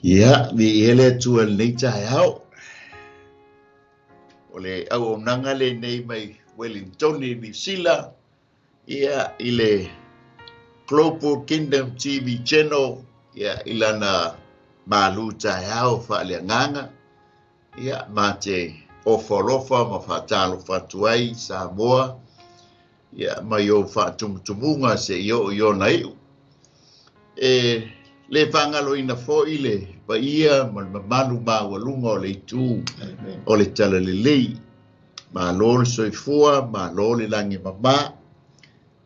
Ia, viia le Atua i lenei taeao. O le auaunaga lenei mai Wellingtoni, Niu Sila, ia, i le Global Kingdom TV Channel, ia, i lana malu taeao faaleagaga, ia, ma te ofo alofa ma faatalofa atu ai Samoa, ia, mai ou faatumutumuga seia oo i ona iu. E le faagaloina foi le paia ma le mamalu maualuga o le itu o le talalelei. Malo le soifua, malo le lagi mama.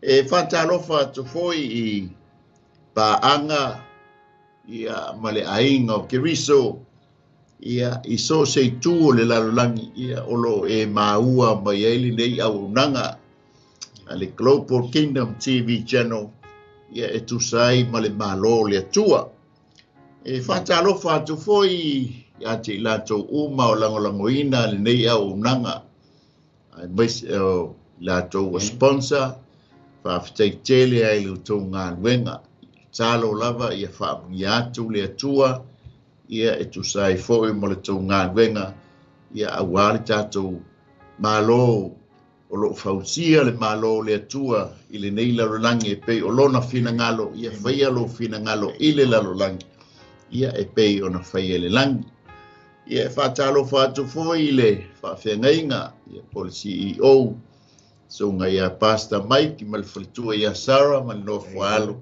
E faatalofa atu foi i paaga, ia, ma le aiga o Keriso, ia, i so o se itu o le lalolagi, ia, o lo o e maua mai ai lenei auaunaga a le Global Kingdom TV Channel, ia, e tusa ai ma le Malo o le Atua. E faatalofa atu foi ia te i latou uma o lagolagoina lenei auaunaga, aemaise o latou ua sponsor, faafetai tele ai i le tou galuega. Tatalo lava ia faamanuia atu le Atua, ia, e tusa ai foi ma le tou galuega, ia, aua le tatou Malo o lo o fausia le Malo o le Atua i lenei lalolagi e pei o lona finagalo, ia faia lou finagalo i le lalolagi, ia, e pei ona faia i le lagi. Ia, e faatalofa atu foi i le faafeagaiga, ia, po o le CEO, susuga ia Pastor Mike ma le faletua ia Sarah ma le nofo alo,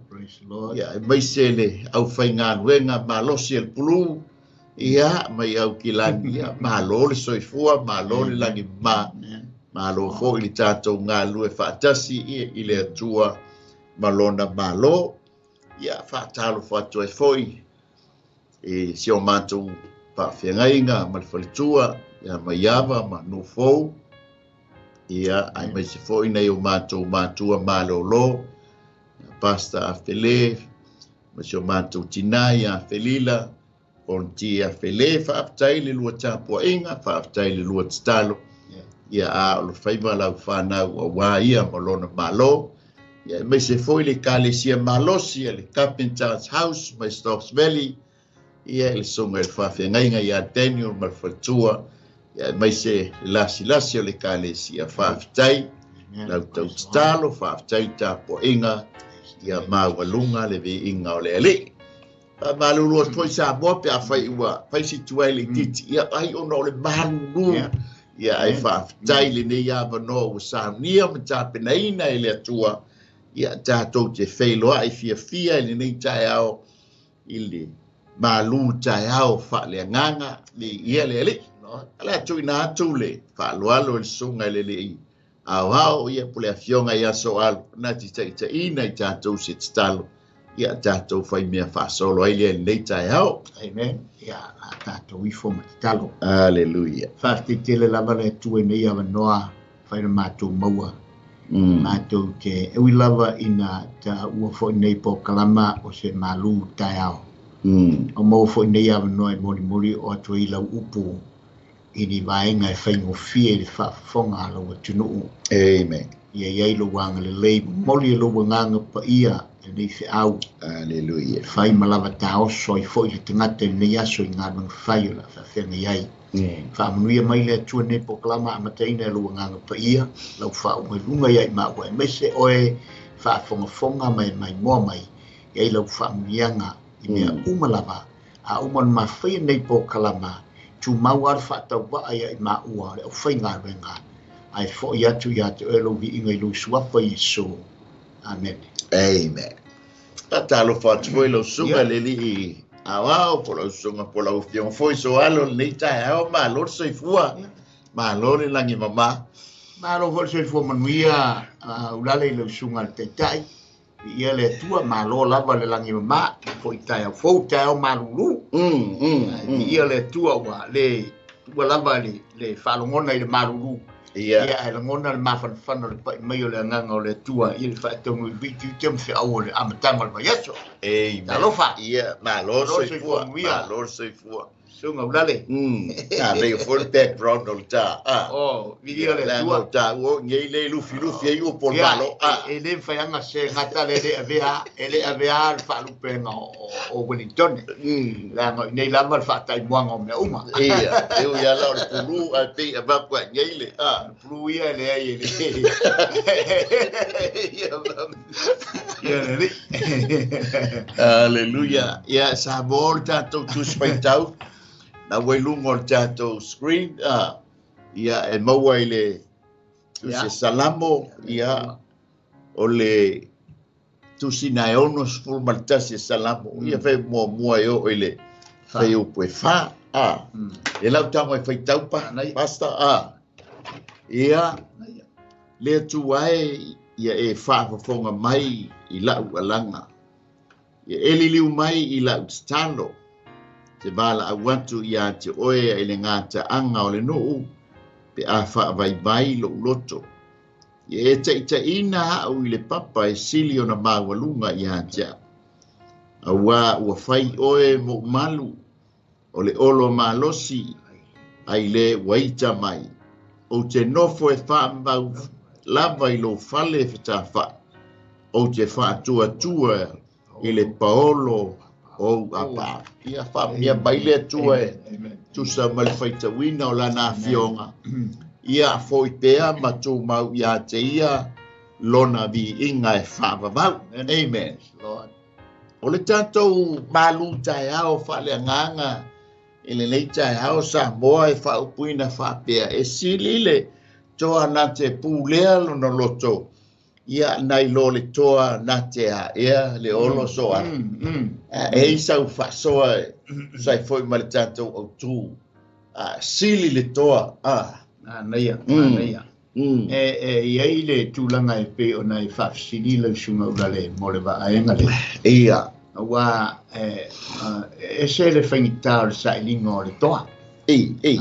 ia, aemaise le aufaigaluega malosi a le pulu, ia, mai Aukilani, ia, malo le soifua, malo le lagi mama, malo foi le tatou galulue faatasi, ia, i le Atua ma lona Malo. Ia, faatalofa atu ai foi i si o matou faafeagaiga ma le faletua ia Maiava ma Nufou, ia, aemaise foi nai o matou matua malolo, Pastor Afele, ma si o matou tina ia Felila, Fonti Afele. Faafetai le lua tapuaiga, faafetai le lua tatalo, ia, a o le faiva lau fanau aua ia ma lona Malo. Ia, aemaise foi le Ekalesia malosi a le Carpenter's House mai Stokes Valley, ia, i le susuga i le faafeagaiga ia Daniel ma le faletua, ia, aemaise le lasilasi o le Ekalesia. Faafetai lau tau tatalo, faafetai le tapuaiga, ia maualuga le viiga o le Alii. Faamalulu atu foi Samoa pe afai ua fai si tuai le itiiti, ia, ai ona o le malulu, ia, ai faafetai lenei avanoa ua saunia ma tapenaina e le Atua, ia, tatou te feiloai fiafia i lenei taeao i le malu taeao faaleagaga. Viia le Alii. O le a tuuina atu le faaaloalo i le susuga i le Alii Aoao, ia, po le afioga ia Soalo, na te taitaiina i tatou se tatalo, ia, tatou fai mea faasolo ai lea i lenei taeao. Amen. Ia, a tatou ifo ma tatalo. Aleluia. Faafetai tele lava le Atua i nei avanoa fai na matou maua. Matou te e ui lava ina taua foi nei polokalama o se malu taeao. O maua foi nei avanoa e molimoli o atu ai lau upu i ni vaega e faigofie i le faafofoga a lou atunuu. Amen. Ia i ai lou agalelei, momoli e lou agaga paia lenei feau. Aleluia. Fai ma lava taoso ai foi le tagata i lenei aso i galuega fai o le a faafeagai ai. Faamanuia mai le Atua nei polokalama amataina e lou agaga paia, lau faauga i luga ia i maua, aemaise oe faafogafoga mai maimoa mai, i ai lau faamanuiaga i mea uma lava. A uma ona mafaia nei polokalama, tumau lava le faatauvaa ia i maua le aufaigaluega, ae foi atu ia te oe lou viiga i lou suafa Iesu. Amen. Amen. Faatalofa atu foi lau susuga i le Alii Aoao, po o lau susuga po o lau afioga foi Soalo i lenei taeao. Malo le soifua, malo le lagi mama. Malo foi le soifua manuia, ulale i lau susuga i le Taitai. Viia le Atua, malo lava le lagi mama, foi taeao fou, taeao malulu. Viia le Atua ua le ua lava le faalogona i le malulu. Ia, ae lagona le mafanafana o le pai mai o le agaga o le Atua i le faataunuu i tiute ma feau o le amataga o le vaiaso. Amen. Talofa. Ia, malo le soifua, malo le soifua. Suga ulale. Nei o foi le background o le tā. Oh, viia le Atua. O tā ua nei le lufi lufi ai upu o le Malo. E le mafai anga se gata le le avea, e le avea le faalupega o Wellington. Leaga i nei lava le faataimuaga o mea uma. Ia, e ui ala o le pulu ae pei avatu ai nei le. Pulu ia e leai e le. Ia le alii. Aleluia. Ia, Samoa o le tatou Tusi Faitau, na ua i luga o le tatou screen, ia, e maua i le Tusi Salamo, ia, o le Tusi na e 61 e Salamo, ia fai muamua e oo i le fuaiupu e 4. E lau tago e faitau pa, Pastor, ia, le Atua e, ia e faafofoga mai i lau alaga. Ia e liliu mai i lau tatalo, te valaau atu ia te oe ai le gataaga o le nuu, pe a faavaivai lou loto. Ia e taitaiina au i le papa e sili ona maualuga ia te au. Auā ua fai oe mou malu, o le olo malosi, ai le ua ita mai. Ou te nofo e faamau lava i lou fale fetafai, ou te faatuatua i le paolo o ou apaapa. Ia faamia mai le Atua e tusa ma le faitauina o lana afioga. Ia foi pea ma tumau ia te ia lona viiga e faavavau. Amen. O le tatou malu taeao faaleagaga i lenei taeao Samoa e faaupuina faapea e sili le toa na te pulea lona loto, ia nai lo le toa na te aea le olo soa. E i sau faasoa sai foi ma le tatou autū. Sili le toa. Manaia, manaia. E iai le tulaga e pei ona e faafesili lau susuga ulale mo le vaaiga lea. Ia. Aua e ese le faigata o le sailiga o le toa. E, e,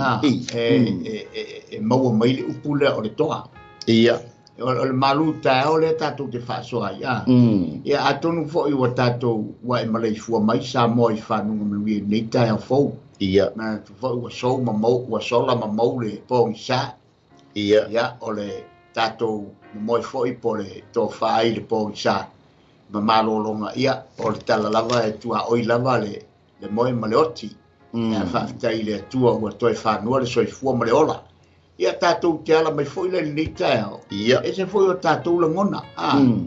e. E maua mai le upu lea o le toa. Ia. O le malu taeao lea tatou te faasoa ai. Ia atonu foi ua tatou ua e maleifua mai Samoa i fanuga manuia i lenei taeao fou. Ia. Manatu foi ua sou ma mau, ua sola ma mau le pogisa. Ia. Ia, o le tatou momoe foi po le tofa ai le pogisa ma malologa. Ia, o le tala lava e tuaoi lava le moe ma le oti. Ia, faafetai i le Atua ua toe fanua le soifua ma le ola. Ia, tatou te ala mai foi le lenei taeao. Ia. Ese foi o tatou lagona.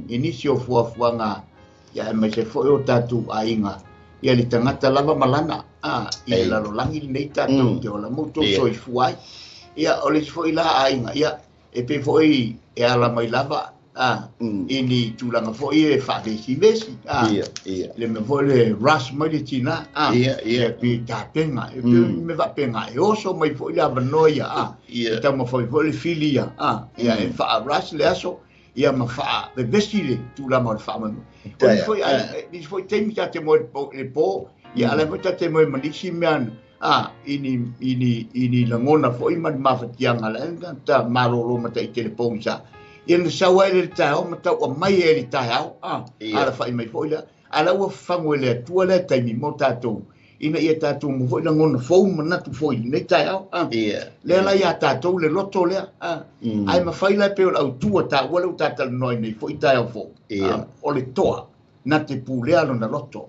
I nisi o fuafuaga, ia, aemaise foi o tatou aiga. Ia, le tagata lava ma lana. I le lalolagi lenei tatou te ola ma outou soifua ai. Ia, o le isi foi la aiga, ia, e pei foi e ala mai lava, i ni tulaga foi e faavesivesi. Ia, ia. Le mea foi le rush mai le tina, Ia, ia. E pei tapenga, e pei me faapenga, e oso mai foi le avanoa ia, Ia. E taumafai foi le fili ia, ia, e faa-rush le aso, ia ma faavevesi le tulaga o le faamoemoe. O nisi foi, nisi foi taimi ta te moe le po, ia, ala foi ta te moe ma nisi mea, i ni lagona foi ma ni mafatiaga la ta malolo ma taitele pogisa. Ia na sau ai le taeao ma tau aumai ai le taeao, ala fai mai foi lea. Ala ua fafago e le Atua lea taimi mo tatou, ina ia tatou mo foi lagona fou manatu foi i lenei taeao, Lea la ia tatou le loto lea, Ae mafai la e pei o le autua taua lea ua tatalanoa ai nei foi taeao fou. O le toa na te pulea lona loto.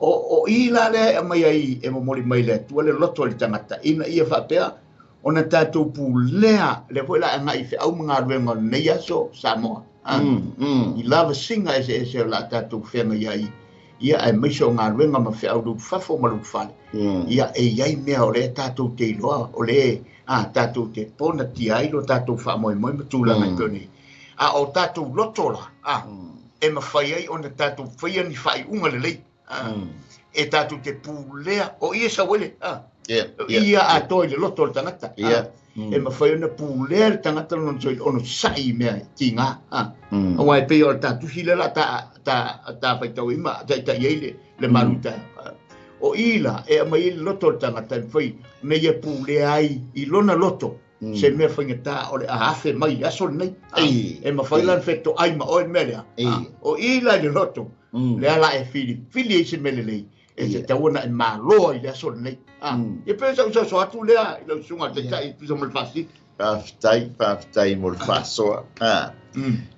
O i la lea e aumai ai e momoli mai le Atua le loto i le tagata, ina ia faapea ona tatou pulea lea foi la agai i feau ma galuega o lenei aso Samoa. I lavasiga eseese o la tatou feagai ai, ia aemaise o galuega ma feau lufafo ma lufale. Ia e iai mea o lea tatou te iloa, o le tatou te ponatia ai lo tatou faamoemoe ma tulaga i pei nei. A o tatou loto la, e mafai ai ona tatou faia ni faaiuga lelei. E tatou te pulea, o ia sau ai le, ia atoa i le loto o le tagata. E mafai ona pulea le tagata lona sa'i i mea tiga. Aua e pei o le tatusi lea la ta faitau ai ma taitai ai le malu taeao. O i la e aumai ai le loto o le tagata e mafai ona ia pulea ai i lona loto se mea faigata o le afe mai i le aso lenei. E mafai la ona fetoai ma oe le mea lea. O i la i le loto, lea la e filifili ai se mea lelei. E tatau ona e maloa i le aso lenei. Ia pe sau soso atu lea i lau susuga taitai e tusa ma le faasili. Faafetai, faafetai mo le faasoa.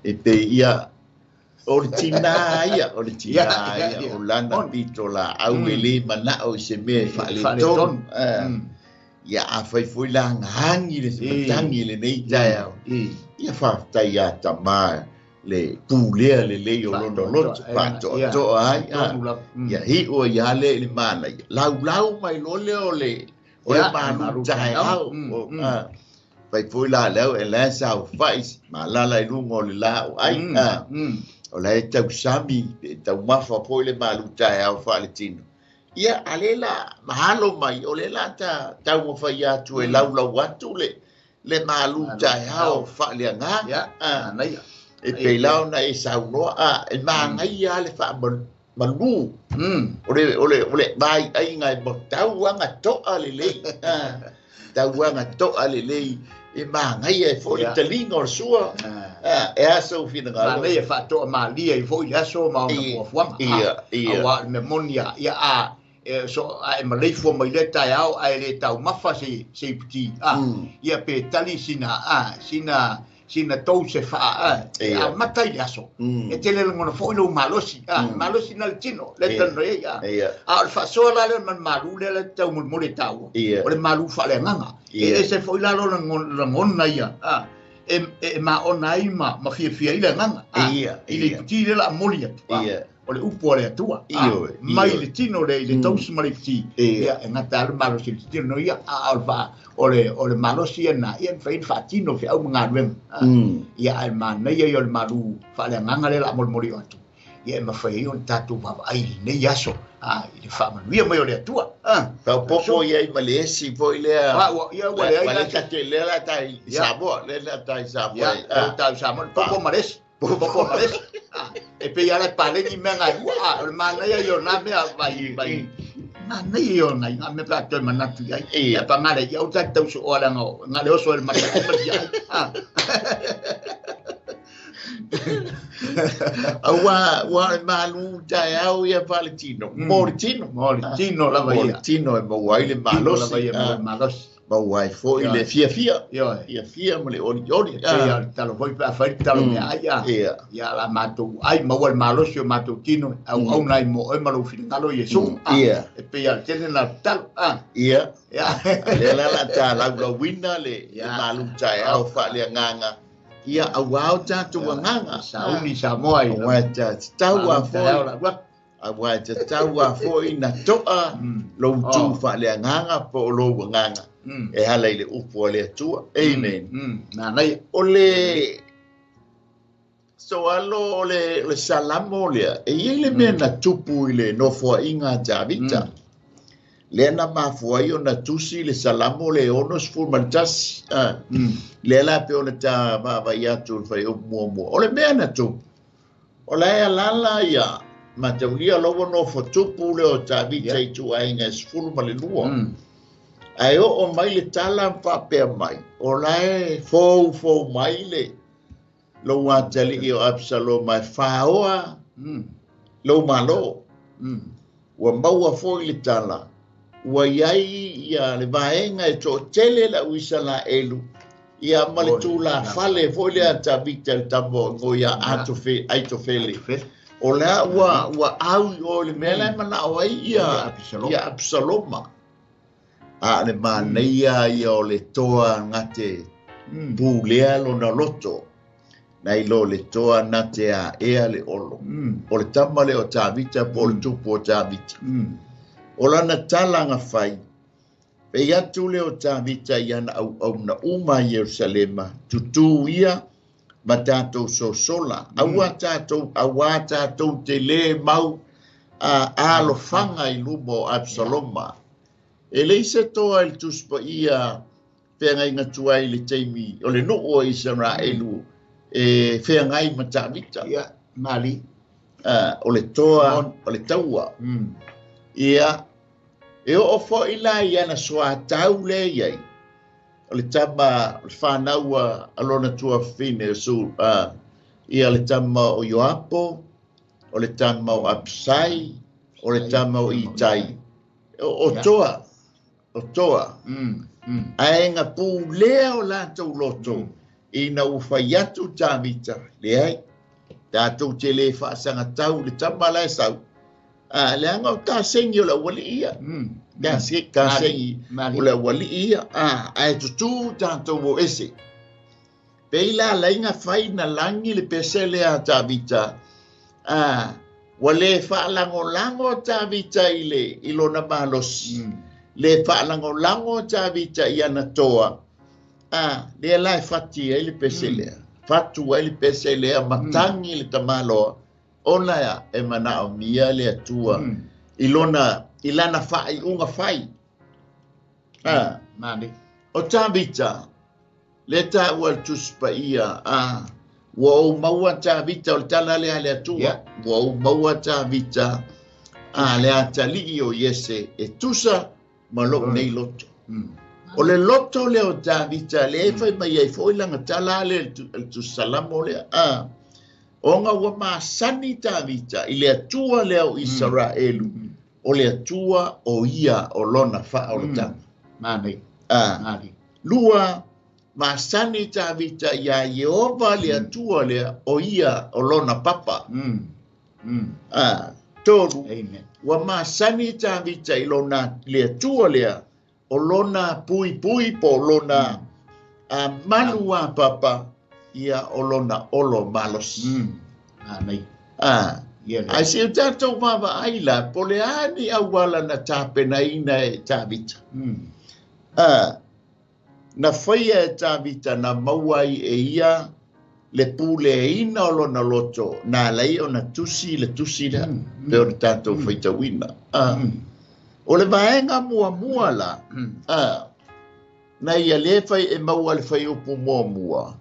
E pei ia o le tinā ia, o le tinā ia, o lana pito laau e lē manao i se mea e faaletonu. Ia afai foi la agaagi le matagi i lenei taeao, ia faafetai iā tamā le pulea lelei o lona loto faatoatoa ai. Ia iu ai lava lea i le manaia laulau mai loa lea o le malu taeao. Fai foi la leo e la e saofai malala i luga o le laau ai. O la e tausami pe taumafa foi le malu taeao faaletino. Ia a le la mahalo mai o le la ta taumafai atu e laulau atu le malu taeao faaleagaga. E pei la ona e saunoa e magaia le faamalu o le vaiaiga e tauaga toa lelei. Tauaga toa lelei e magaia e foi le taliga o le sua. E a sou finagalo. Manaia e faatoa malia ai foi le aso ma ona fuafuaga. Auā o le mea moni a ia a so a e maleifua mai lea taeao ae le taumafa se iputi. Ia pe tali sina sina tou se faa e amata i le aso. E tele lagona foi lou malosi. Malosi na le tino le talanoa ai. A o le faasoa la lea ma le malu lea le taumolimoli e taua. O le malu faaleagaga. E ese foi la lo lagona ia. E maona ai ma fiafia i le agaga. I le iputi le la moli atu. O le upu a le Atua. Mai le tino le i le tausi ma le iputi. Ia e gata le malosi i le tino ia. A o le malosi ia na ia mafai ona faatino feau ma galuega. Ia ae manaia ia o le malu faaleagaga lea la molimoli atu. Ia e mafai ai ona tatou vaavaai i lenei aso i le faamanuia mai o le Atua. Faaopoopo i ai ma le esi foi lea. Ia ua leai la lea la tai i Samoa, lea la tai Samoa. Ia tai Samoa, popo ma le esi. Popo ma le esi. E pei ala paleni mea ngai ua o le manaia ia o nā mea vai vai. Manaia ia o nai ngā mea pe a toe manatu i ai. Ia pa ngale ia o tai tauso o ala ngā ngale oso e le mata ma ia ai. Aua ua e malu taeao ia faaletino. Mo le tino. Mo le tino lava ia. Mo le tino e maua ai le malosi. Maua ai foi le fiafia. Fiafia ma le olioli. Ia le talo foi pe afai le talo mea ai. Ia la matou ai maua le malosi o matou tino. Au au nai mo e ma lou finagalo Iesu. E pei a le tele na talo. Ia. Lea la la ta laulauina le malu taeao faaleagaga. Ia auā o tatou agaga. Sauni Samoa i. Auā tatau a foi. Auā tatau a foi na toa lou tu faaleagaga po o lou agaga. E ala i le upu a le Atua. Amen. Manaia. O le soalo o le salamo lea. E iai le mea na tupu i le nofoaiga a Tavita. Lea na mafua ai ona tusi le salamo le 61. Lea la pe ona ta vaavaai atu le fuaiupu muamua. O le mea na tupu. O la e alala ia mataulia lou nofo tupu lea o Tavita i ituaiga e 12. Ae oo mai le tala faapea mai. O la e foufou mai le lou atalii o Absaloma e fāoa lou malo. Ua maua foi le tala. Ua iai ia le vaega e toatele lau Isaraelu ia ma le tulafale foi lea Tavita le tama o ia Aitofele. O lea ua au i o le mea la e manao ai ia Absaloma. A le manaia ia o le toa gate pulea lona loto. Nai lo le toa na te a ea le olo. O le tama lea o Tavita po o le tupu o Tavita. O lana tala na fai, pei atu lea o Tavita i ana auauna uma i Ierusalema, tutū ia ma tatou sosola. Aua tatou te lē mau alofaga i luma o Absaloma. E leai se toa i le Tusi Paia feagaiga tuai i le taimi o le nuu o Isaraelu e feagai ma Tavita. Ia, mali. O le toa o le taua. Ia, e oo foi la i ana soatau lea iai. O le tama, o le whanau a lona tuafafine o su, ia le tama o Ioapo, o le tama o Absai, O le tama o Itai. O Toa. O Toa. Ae na pulea o latou loto ina ua fai atu Tavita, leai, tatou te le faasagatau le tama la e sau. Leaga o tasegi o le aualii ia. Tasegi o le aualii ia. Ae tutū tatou o ese. Pei la laiga fai na lagi le pese lea a Tavita. Ua le faalagolago Tavita i lona malosi. Le faalagolago Tavita i ana toa. Lea la e fati ai le pese lea. Fatu ai le pese lea, matangi le tamaloa. Ona e manaomia le Atua i lona i lana faaiuga fai. O Tavita, le taua le Tusi Paia, ua ou maua Tavita o le tala lea a le Atua. Ua ou maua Tavita le atalii o Iese e tusa ma lou nei loto. O le loto lea o Tavita, le fai mai ai foi lana tala le Tusi Salamo lea. Ona ua masani Tavita i le Atua lea o Isaraelu, o le Atua o ia o lona faaolataga. Lua, masani Tavita ia Ieova le Atua lea o ia o lona papa. Tolu, ua masani Tavita i lona le Atua lea o lona pui pui po lona malu a papa ia o lona olo malosi. Ai se o tatou vaavaai la, po le a ni auala na tapenaina e Tavita. Na faia e Tavita na maua ai e ia le puleaina o lona loto, na alai ona tusi le tusi lea, pe o le tatou faitauina. O le vaega muamua la, na ia le fai e maua le faiupu muamua.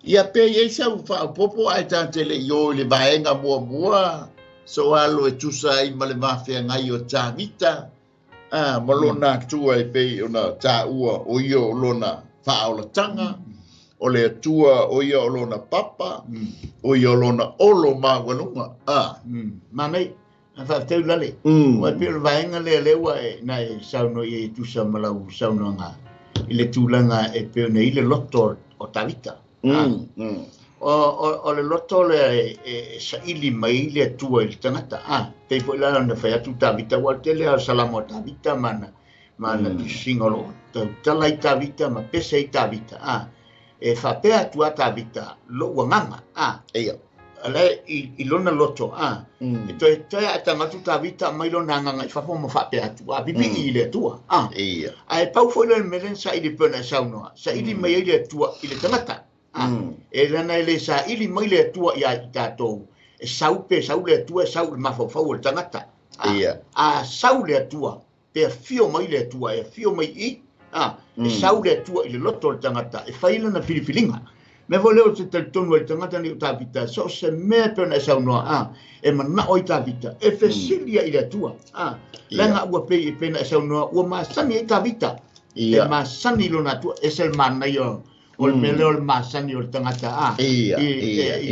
Ia pe iai sau faaopopo ae tate le i o i le vaega muamua, so alo e tusa ai ma le mafeagai o Tavita, ma lona Atua e pei ona taua o ia o lona faaolataga, o le Atua o ia o lona papa, o ia o lona olo maualuga. Manai, a faafetau lale. Ua e pei o le vaega lea lea ua e na e saunoa i ai e tusa ma lau saunoaga i le tulaga e pei ona i le loto o Tavita. O le loto lea e saili mai le Atua i le tagata. Pei foi la ona fai atu Tavita, ua tele a salamo a Tavita ma ana tusiga o loo tautala i Tavita ma pese i Tavita. E faapea atu a Tavita lou agaga. Ale i lona loto. E toe toe a tagatu Tavita mai lona agaga i fafo ma faapea atu. Pipii i le Atua. Ae pau foi le mea lea na saili pei ona e saunoa. Saili mai ai le Atua i le tagata. E lana e le saili mai le Atua ia i tatou. E sau pe sau le Atua, e sau le mafaufau o le tagata. A sau le Atua, pe afio mai le Atua, e afio mai i. E sau le Atua i le loto o le tagata, e fai lana filifiliga. Mea foi lea o se talitonu ai le tagata nei o Tavita, so o se mea pe ona e saunoa, e manao ai Tavita, e fesilia i le Atua. Leaga ua pei e pei ona e saunoa, ua masani ai Tavita. E masani lona Atua, e se le manaia o le mea lea o le masani o le tagata, i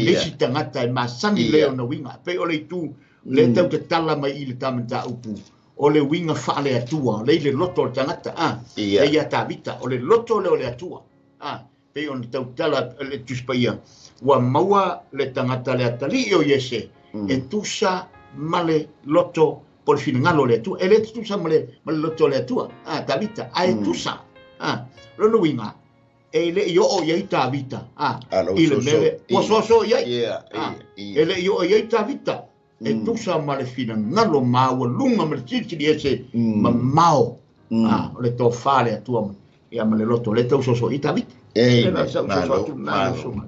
le isi tagata e masani lea ona uiga. Pei o le itu le tau tatala mai i le tamataupu, o le uiga faale Atua, le i le loto o le tagata, e ia Tavita, o le loto lea o le Atua. Pei ona tautala le Tusi Paia, ua maua le tagata le atalii o Iese, e tusa ma le loto po le finagalo o le Atua. E le tusa ma le loto o le Atua, Tavita, ae tusa. Lona uiga, e le i oo i ai Tavita, i le mea ua soasoa i ai. E le i oo i ai Tavita, e tusa ma le finagalo maualuga ma le silisili ese mamao, o le tofa le Atua ia ma le loto le tau soasoa i Tavita. Malo, malo.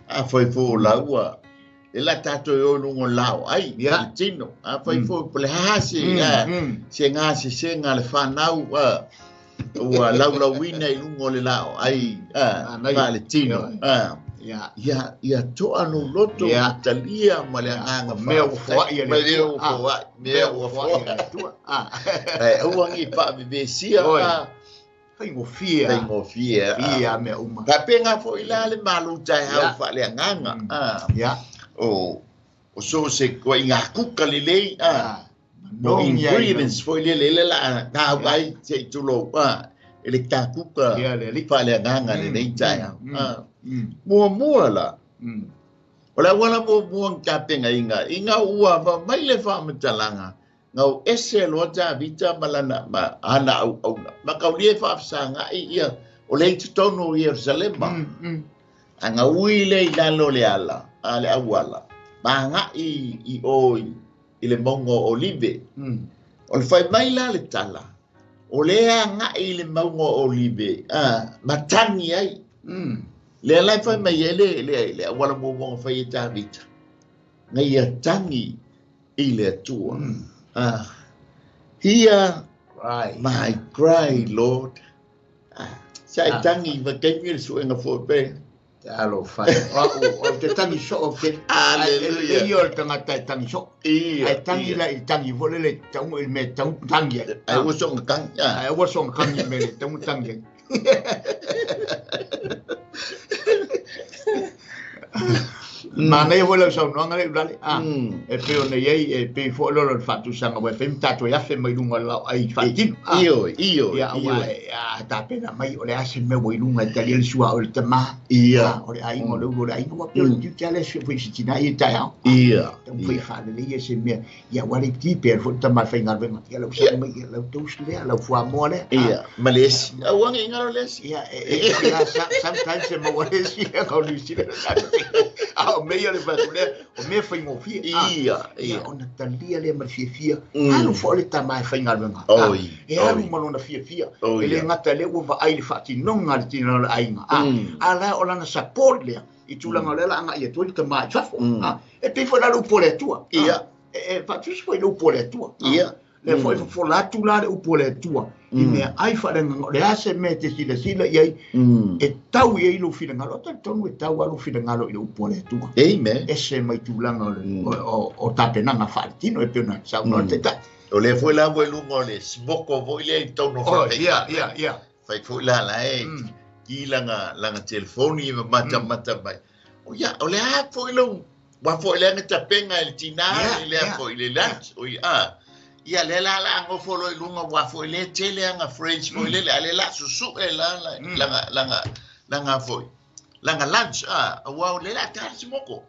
A foi fo laua, e la tatou e o luga o lao ai, i tino. A foi fo po le hasi, se ngā se senga le whanau, ua laulauina i luga o le lao ai, ma le tino. Ia toa no loto, talia ma le agaga Mea ua foai e le Mea ua foai, mea ua foai. Aua ni faavevesia, Faigofie. Faigofie. Fia mea uma. Faapega foi la le malu taeao faaleagaga. O so se koe i ngā kuka lelei, Mo ingredients foi lele le la ka ai se tulou e le takuka faaleagaga lenei taeao. Muamua la o le auala muamua na tapenaina ina ua mai le faamatalaga gau ese loa Tavita ma lana ma ana auauna ma kaulia e faafesagai ia o le i totonu o Ierusalema. Aga ui le i lalo le ala a le auala ma agai i o i le mauga o Olive. O le fai mai la le tala o le agai i le mauga o Olive matagi ai. Le ala e fai mai ai le auala muamua na fai e Tavita na ia tagi i le Atua. Hear my cry, Lord. Sa e tangi ma kaimi le suenga fo pe. Alo fai. O te tangi so o te. Hallelujah. E ia o le tagata e tangi so. Ai tangi la i tangi fo le tau i me tau tangi. Ai ua songa tangi. Ai ua songa tangi me le tau tangi. Manaia foi lau saunoaga le ulale. E pei ona iai e pei foi lolo le faatusaga ua e fai ma tatou e afe mai luga o le laoai faatino. Ioe, ioe. Ia aua a tapena mai o le a se mea ua i luga e tali ai le sua o le tamā. Ia. O le aiga o le ulu o le aiga ua pei o le tiute lea foi se tina ia taeao. Ia. Taumafai faaleleia se mea. Ia ua le ti pea foi le tama e faigaluega. Ia lau saga mai ia lau toast lea, lau fuamoa lea. Ia, ma le esi. Aua ne i galo le esi. Ia, sometimes e maua le esi ia kau New Zealand. A o mea ia le whatu lea, o mea whaingofie. Ia, ia. Ia, ona talia lea ma le fiafia. Alu foi le tama e faigaluega. Oi. E alu ma lona fiafia. E le gata lea ua vaai le faatinoga le tina o le aiga. A la o lana support lea. I tulaga o lea la agai atu ai le tama i fafo. E pei foi la le upu o le Atua. Ia. E faatusi foi le upu o le Atua. Ia. Lea foi fofola atu la le upu o le Atua. I mea ai faaleagaga. O le a se mea e te silasila i ai. E tau i ai lou finagalo. O talitonu e tau a lou finagalo i le upu o le Atua. Amen. Ese mai tulaga o tapenaga faaletino e pei ona saunoa le taitai. O lea foi la ua i luga o le smoko foi lea i totonu o Oh, ia, ia, ia. Fai foi la la e. Ki langa telefoni ma mata mata mai. O ia, o le a foi lou, wa foi le anga tapenga e le tina, le a foi le lunch, o ia, ia le la la ngofo lo i lunga wa foi le tele anga French foi le le la susu e la langa langa langa foi. Langa lunch, wa le la ta smoko.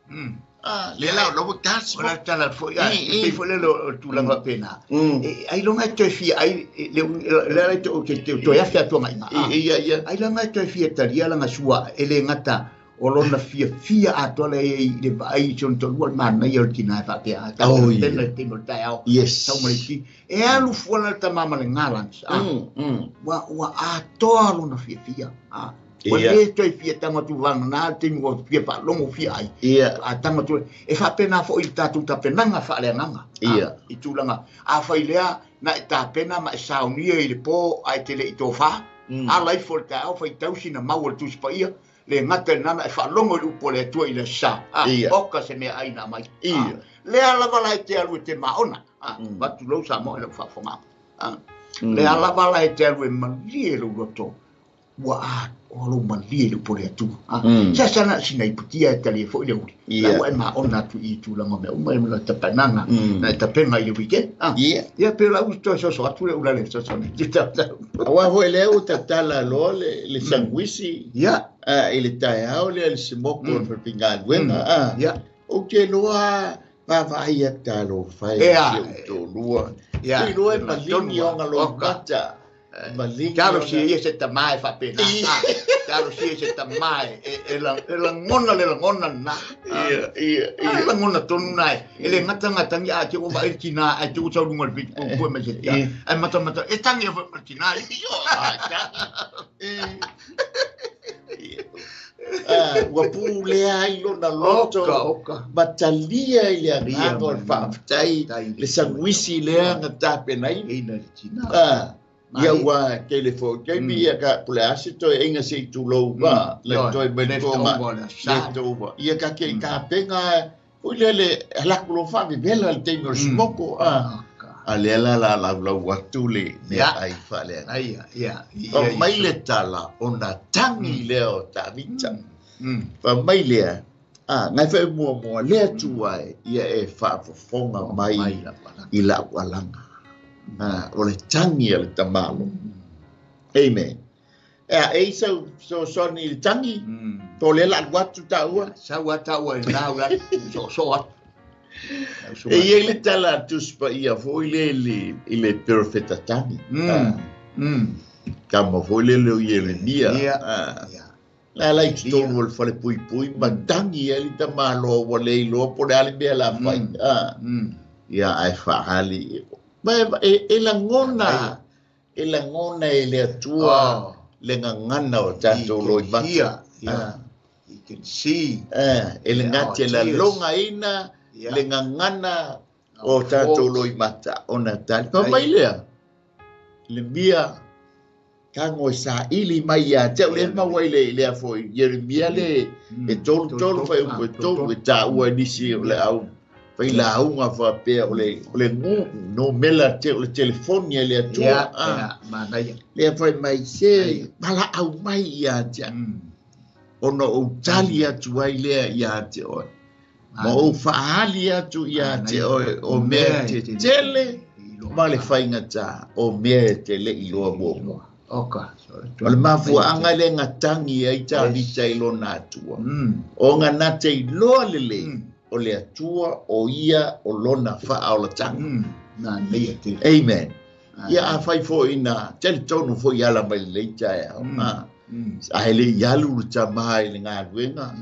Le la lo ta smoko. O la tala foi, e foi le lo tulaga pena. E ai longa te fia ai le le te o te to ya fia to ngai. Ia ia. Ai longa te fia talia langa sua e le ngata o lona fia fia a to le le ai son to lu man na yo tina fa pe a ta le te mo ta ao. Yes. Tau mai ti. E alu fuala ta mama le ngalans. Wa wa a to lona fia fia. Ua le toe fia tanga tu vanga nā te mua fia whaalongo fia ai. Ia. A tanga tu, e whapena fo i tātou tapenanga whaaleanganga. Ia. I tūlanga. A whai lea, na e tapena ma e saunia i le pō ai te le i tō wha. A lai fo le tāo whai tausi na mau o le tusipa ia. Le ngata nana e whaalongo i le upo le atua i le sa. Oka se mea ai nā mai. Ia. Lea lava lai te alu e te maona. Watu lau sa mo e lau whaafonga. Lea lava lai te alu e malie lau roto. Ua a o lo malie le upo le atua. Sa sana sina iputia e tali e foi le uri. Ia. Ua e maona atu i tūlanga mea uma e mea tapenanga. Na e tapenga i le weekend. Ia. Ia pe la usto so atu le ula le so ni. Aua foi lea u tatala loa le sangwisi. Ia. I le taeao lea le simoko o le falepaigaluega. Ia. O te loa vaavaai atu fai Ia. se utolua. Ia. Te loa e maligi ona lo mata. Talo si ia se tamae whapena. Talo si ia se tamae. E langona le langona na. Ia, ia, ia. E langona tonu nai. E le ngata ngatangi a te ua e tina a te ua taurunga le pitu kua me se tia. Ai mata mata. E tangi e wha tina. Ua pū lea ai lona loto. Oka, oka. Matalia i le agaga o le faafetai. Le sanguisi lea na tapenaina. Ina le tina. Ia ua telefoni kaimi ia ka pule ase toe inga se i tulou ba le toe mai tonga le tova ia ka ke ka penga foi le le halaku lo fa vela le taimi o le smoko a le la la la la atu le mea ai fa le ai ia o mai le tala ona tangi lea o Tavita fa mai lea Ngai whae mua mua le atua e ia e whaafofonga mai i lau alanga. O le tangi a le tamalo. Amen. Ea, e isa so soni le tangi, tō le la watu tāua. Saua tāua i lau la, so so atu. E ia le tala tuspa ia foi le i le perfecta tangi. Kama foi le leo i le nia. La lai tolu o le whale pui pui, ma tangi e li tamalo wa le iloa po le ali mea la whai. Ia ai whahali. Ma e langona, e langona e le atua le ngangana o tātou loi mata. You can see. E le ngati la longa ina, le ngangana o tātou loi mata o na tali. Pa mai lea, le mia kango sa ili mai ia te le maua ile le afo Jeremia le e tolu tolu fai o tolu e ta ua nisi o le au fai la unga fa pe o le no mela te o le telefoni le atua le fai mai se pala au mai ia te ona o tali atu ai lea ia te oe ma o faali atu ia te oe o mea te tele ma le faigata o mea te le iloa muamua. Oka. O le mafuaanga le ngatangi ai tāvita i lona atua. O ngā nate i loa lele o le atua o ia o lona whaaolatanga. Amen. Ia a whai fo ina, tele tonu fo i ala mai le leita e au. A hele i alu le tamaha i le ngā ruenga,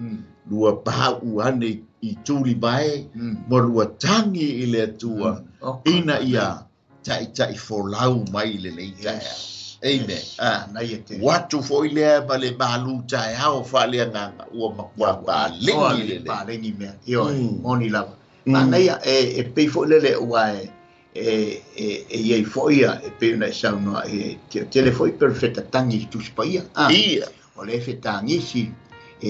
lua pāu ane i tūli mai, ma lua tangi i le atua, ina ia tai tai folau mai le leita e au. Amen. Watu foi lea ma le malu tae hao whalea nganga ua makua pālengi lele. Pālengi mea. Ioe, moni lava. Manaia e pei foi lele ua e iei foi ia e pei ona e saunoa e tele foi perfecta tangi i tusipaia. Ia. O le efe tangisi e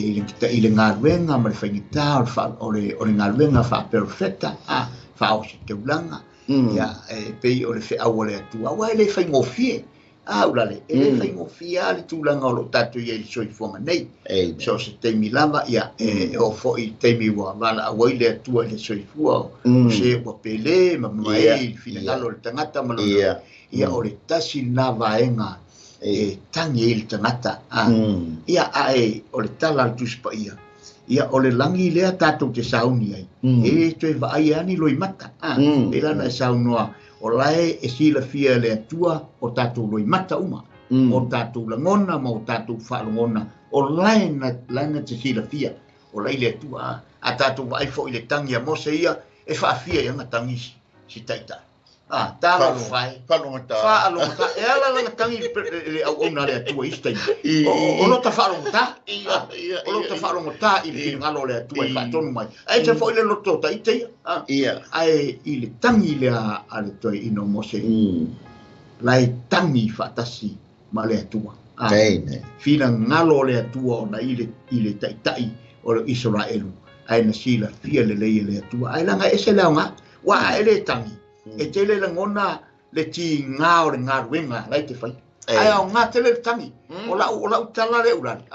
i le ngaluenga ma le faigita o le ngaluenga wha perfecta wha o se teulanga. Ia e pei o le wheau o le atua. Ua e le whaingofie. Ulale, e le whaingofia le tūlanga o lo tātou ia i le soifuaga nei. So se teimi lava, ia, e o foi teimi ua wala awai le atua i le soifua, o se ua pele, ma mai i le finagalo le tangata, ma lona, ia o le tasi nā vaenga e tangi i le tangata. Ia ae o le tala le tusipa ia, ia o le langi lea tātou te sauni ai, e toe vaai ani loi mata. E lana e saunoa, o lae e silafia le atua o tātou loi mata uma. O tātou langona ma o tātou whaalongona. O lae na te silafia. O lae le atua. A tātou vaai fo i le tangi a Mose ia, e whaafia i anga tangi si taita. Tāla whai. Whaalongata. Whaalongata. E ala langa tangi le au ona le atua i stai. O lota whaalongata. O lota whaalongata i le tingalo le atua i whaatonu mai. Ai te fo i le loto ta ite ia. Ai i le tangi le a le toi ino Mose. Lai tangi whaatasi ma le atua. Whina ngalo le atua ona i le taitai o le Israelu. Ai na sila fia le lei le atua. Ai langa ese leo ngā. Wa e le tangi. E tele langona le ti ngā o le ngā ruenga lai te whai. Ai au ngā tele le tangi. O lau tala le urani.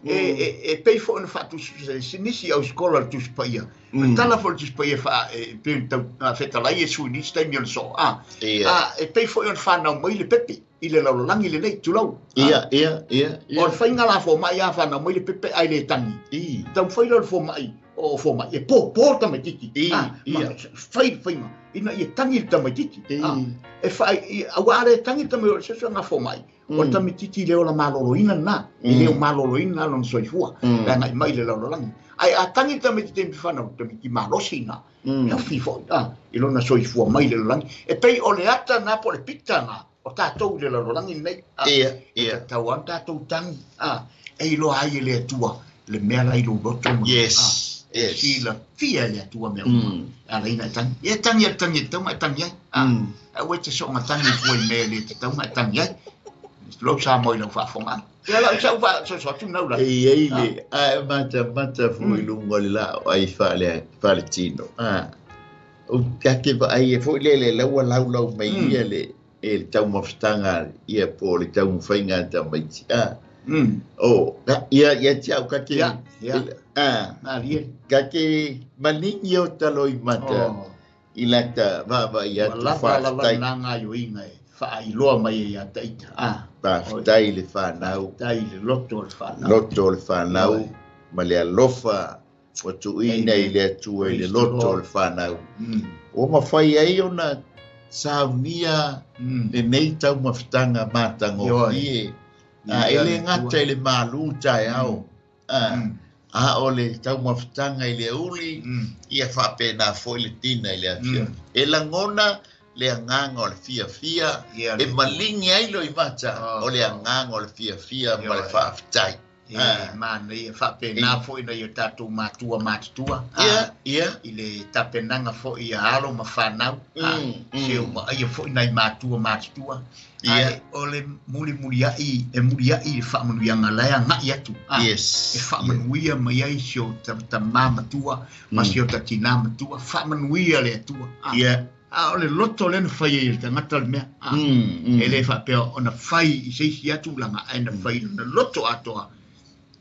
E pei fo ona whaatu sinisi au skola le tusipaia. Le tala fo le tusipaia e pei tau whetalai e sui nisi taimi o le so. E pei fo ona whanau mai le pepe. I le laulalangi le nei, tulau. Ia. O le whainga la fo mai a whanau mai le pepe ai le tangi. Tau whai le fo mai. O fo mai. E po tamaititi. Whai whainga. Ina ia tangi le tamaititi. E whai, aua are tangi tamaititi, se ngā fo mai. O tamaititi leo la maloloina nā. E leo maloloina nā lona soifua. Le ngai mai le laulalangi. Ai a tangi tamaititi te whanau, tamaiti malosi nā. Ea whifo, i lona soifua mai le laulalangi. E pei o le ata nā po le pita nā. O tātou le laulalangi nei. Ia. E tatau an tātou tangi. E iloa ai e le atua. Le mea lai lo roto. Yes. Sila fia le atua mea uma. Ala ina e tangi. E tangi e tangi e taunga e tangi ai. A ue te soonga tangi fua i mea le te taunga e tangi ai. Lou sa moi lau whaafonga. Ia lau sa uwa so so tu nau la. E ei le a mata mata fo i lunga le la ai whaale tino. O kake pa ai e fo le le laua lau lau mai ia le e le taumafataga ia po o le taumafaiga tamaiti. O ia ia te au kake. Ia. Malie. Ka te maligi o taloimata i lata vaavaai Ua atu lava lava faafetai. lena gaioiga e faailoa mai ai ia taita. Faafetai i le fanau. Faafetai i le loto o le fanau. Loto o le fanau ma le alofa ua tuuina i le Atua i le loto o le fanau. Ua mafai ai ona saunia lenei taumafataga matagofie. E le gata i le malu taeao, a o le taumafataga i le auli, ia faapena foi le tina i le afiafi. E lagona le agaga o le fiafia, e maligi ai loimata o le agaga o le fiafia ma le faafetai. E manaia faapena foi nai o tatou matua matutua i le tapenaga foi ia alo ma fanau, se o vaaia foi nai matua matutua, ae o le mulimuliai e muliai i le faamanuiaga la e agai atu, e faamanuia mai ai si o tamā matua ma si o tatinā matua, faamanuia le Atua. A o le loto lea na fai ai e le tagata le mea, e le faapea ona fai i se isi atu laga, ae na fai i lona loto atoa,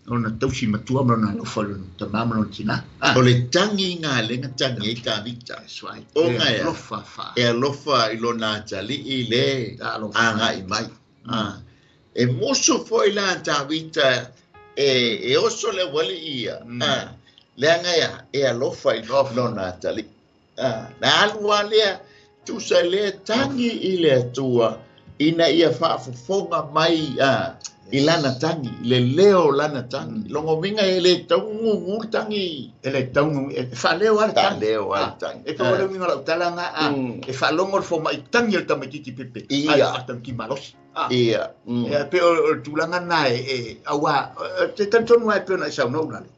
lona tausi matua ma lona alofa i lona tamā ma lona tinā. O le tagi galega tagi ai Tavita. That's right. Ona E ea. alofa fa. E alofa i lona atalii le Alofa. agai mai. E musu foi la Tavita e oso le aualii ia. Leaga ea, e alofa i lona atalii. Na alu lava lea, tusa lea tagi i le Atua ina ia faafofoga mai i lana tagi, i le leo o lana tagi. Logomiga e le taugugu le tagi. E le taugugu, e faaleo lava le tagi. Faaleo lava le tagi. E pei o le uiga o lau talaga, e faalogo le fomai tagi o le tamaitiiti pepe, ae faatauti malosi. E pei o le tulaga lena e auā, te talitonu lava e pei ona e saunoa ulale.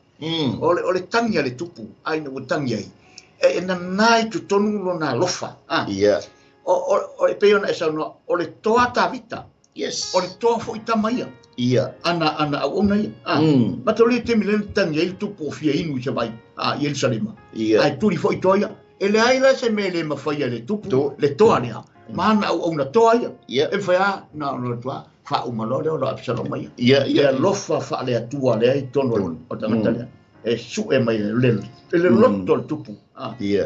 O le tagi a le tupu, a ina ua tagi ai, e nanā i totonu lona alofa. O e pei ona e saunoa, o le toa Tavita. O le toa foi tama ia. Ana auauna ia. Ma tau le taimi lea na tagi ai le tupu o fia inu i Savaii, i Ierusalema. Ae tuli foi toa ia. E leai la se mea e le mafai e le tupu, le toa lea. Ma ana auauna toa ia. E mafai lava na ona toa, faauma loa lea o lo Absaloma ia. Le alofa faale-Atua lea i totonu o le tagata lea. E sue mai le loto o le tupu.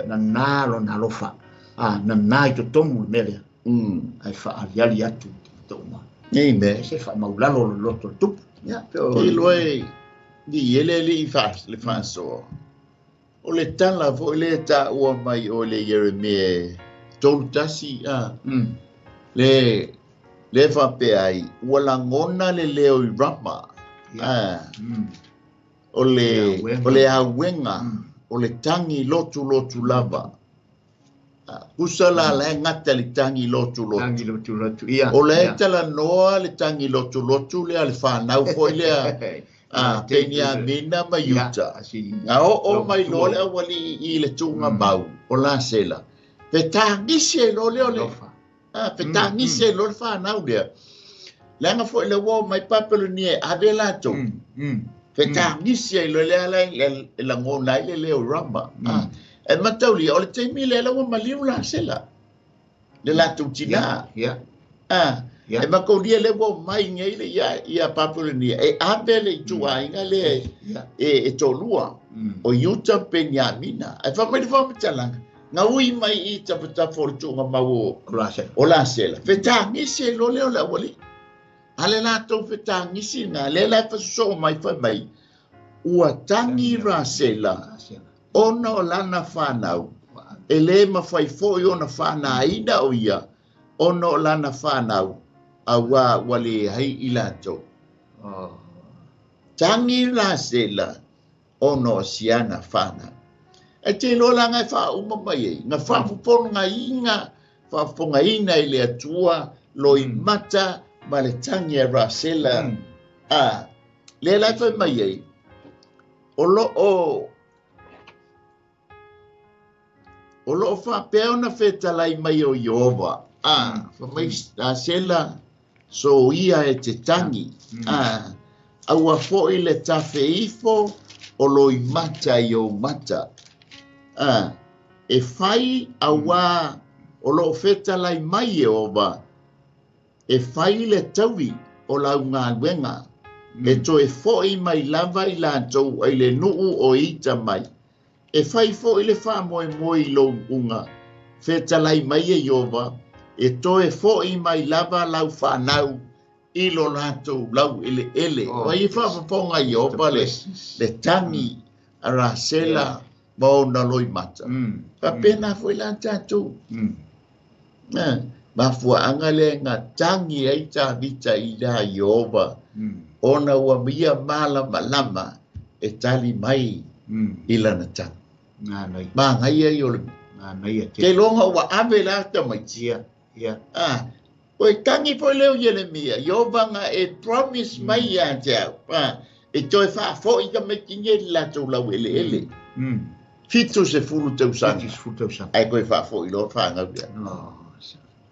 Nanā lona alofa. Nanā i totonu le mea lea. Ae faaliali atu i tagata uma. Amen. E se faamaulalo le loto o le tupu. Ia, pe o- Te iloa e ni ele le i fa, le faasoa. O le tala foi le taua mai o le Ieremia 31, le faapea ai, ua lagona le leo i Rama. O Le auega. le auega, o le tagi lotu lotu lava. Kusa la la e gata le tagi lotu lotu. Tagi lotu lotu, ia. O le Ia. talanoa le tagi lotu lotu lea le fanau foi lea. Peniamina ma Ia, Iuta. asi A oo lotu mai loa le lotu. aualii i le tuuga mau o Lasela. Fetagisi ai loa lea o le Alofa. Fetagisi ai loa le fanau lea. Leaga foi le ua o mai Papelonia e ave latou. Fetagisi ai loa lea la e lagona ai le leo Rama. E mataulia, o le taimi lea la ua maliu Lasela. Le latou tinā. E mataulia le ua mai nei le ia Papelonia. E ave le ituaiga lea e tolua. O Iuta Peniamina. E fai mai le faamatalaga. Gaui mai i tafatafa o le tuuga mau O Lasela. o Lasela. Fetagisi ai loa lea o le aualii. A le latou fetagisi na, lea la e fasosoo mai fai mai, ua tagi Rasela ona o lana fanau. E le mafai foi ona faanāina o ia, ona o lana fanau, auā ua leai i latou. Tagi Rasela ona o siana fanau. E te iloa laga e faauma mai ai, na faafofogaina, faafofogaina i le Atua, loimata ma le tagi a Rasela. Lea la e fai mai ai, o loo faapea ona fetalai mai o Ieova. Fai mai Rasela, so ia e te tagi. Aua foi le tafe ifo o loimata i ou mata. E fai auā o loo fetalai mai Ieova, e fai le taui o lau galuega E toe fo'i mai lava i latou ai le nuu o ita mai. E fai fo'i le faamoemoe i lou uga. Fetalai mai e Ieova, e toe fo'i mai lava lau fanau i lo latou laueleele. Oh, O ai faafofoga Ieova the le, blessings. le tagi a Rasela ma ona loimata. Faapena foi la tatou. Mafuaaga lea na tagi ai Tavita i la Ieova, ona ua ia malamalama e tali mai i lana tagi. Manaia. Magaia ia o le Manaia te tele. loga ua ave la tamaiti. Ia, ia. Ah, o e tangi foi leo Ieremia, Ieova nga e promise mai ia te au. Ah, e toe faafoi tamaiti nei le latou laueleele. 70 tausaga. 70 tausaga. Ae koe faafoi loa fanau lea.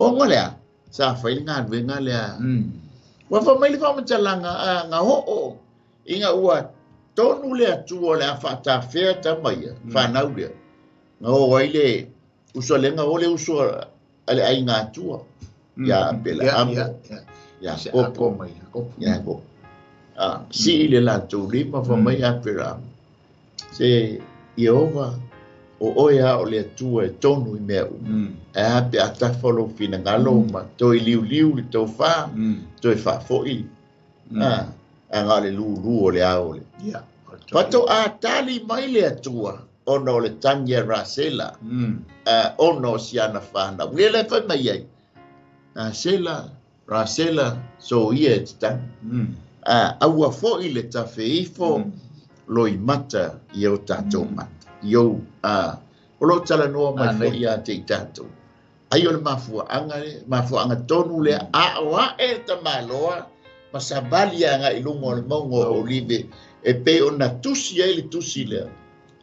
Oh, Ona lea, sa fai le galuega lea. Ua fai mai le faamatalaga a nga oo ina ua tonu le Atua o le a faatafea tama ia, fanau lea. Nga oo ai le uso le nga o le uso a le aiga Atua. Ia Apelaamu, Ia, ia. ia Se Kopo, ako mai, Iakopo. ia Kopo. Ah, sii le latou lima fa mai Apelaamu. Se Ieova, o oe a o le Atua e tonu i mea uma. Ae a pe a tafa lou finagalo ma toe liuliu le tofā, toe faafoi. Ah, aga o le lūlū o le ao le. Ia. Faatoa tali mai le Atua ona o le tagi a Rasela, ona o siana fanau. Lea la e fai mai ai. Rasela, Rasela, so ia e te tagi. Ah, aua fo'i le tafeifo loimata i o tatou mata. I ou, o lo talanoa mai Ameen. fo'i ia te i tatou. Ai o le mafuaanga le, mafuaanga tonu lea, a o ae tamaloa, ma savali aga i luga o le mauga o Olive, e pei ona tusi ai le tusi lea,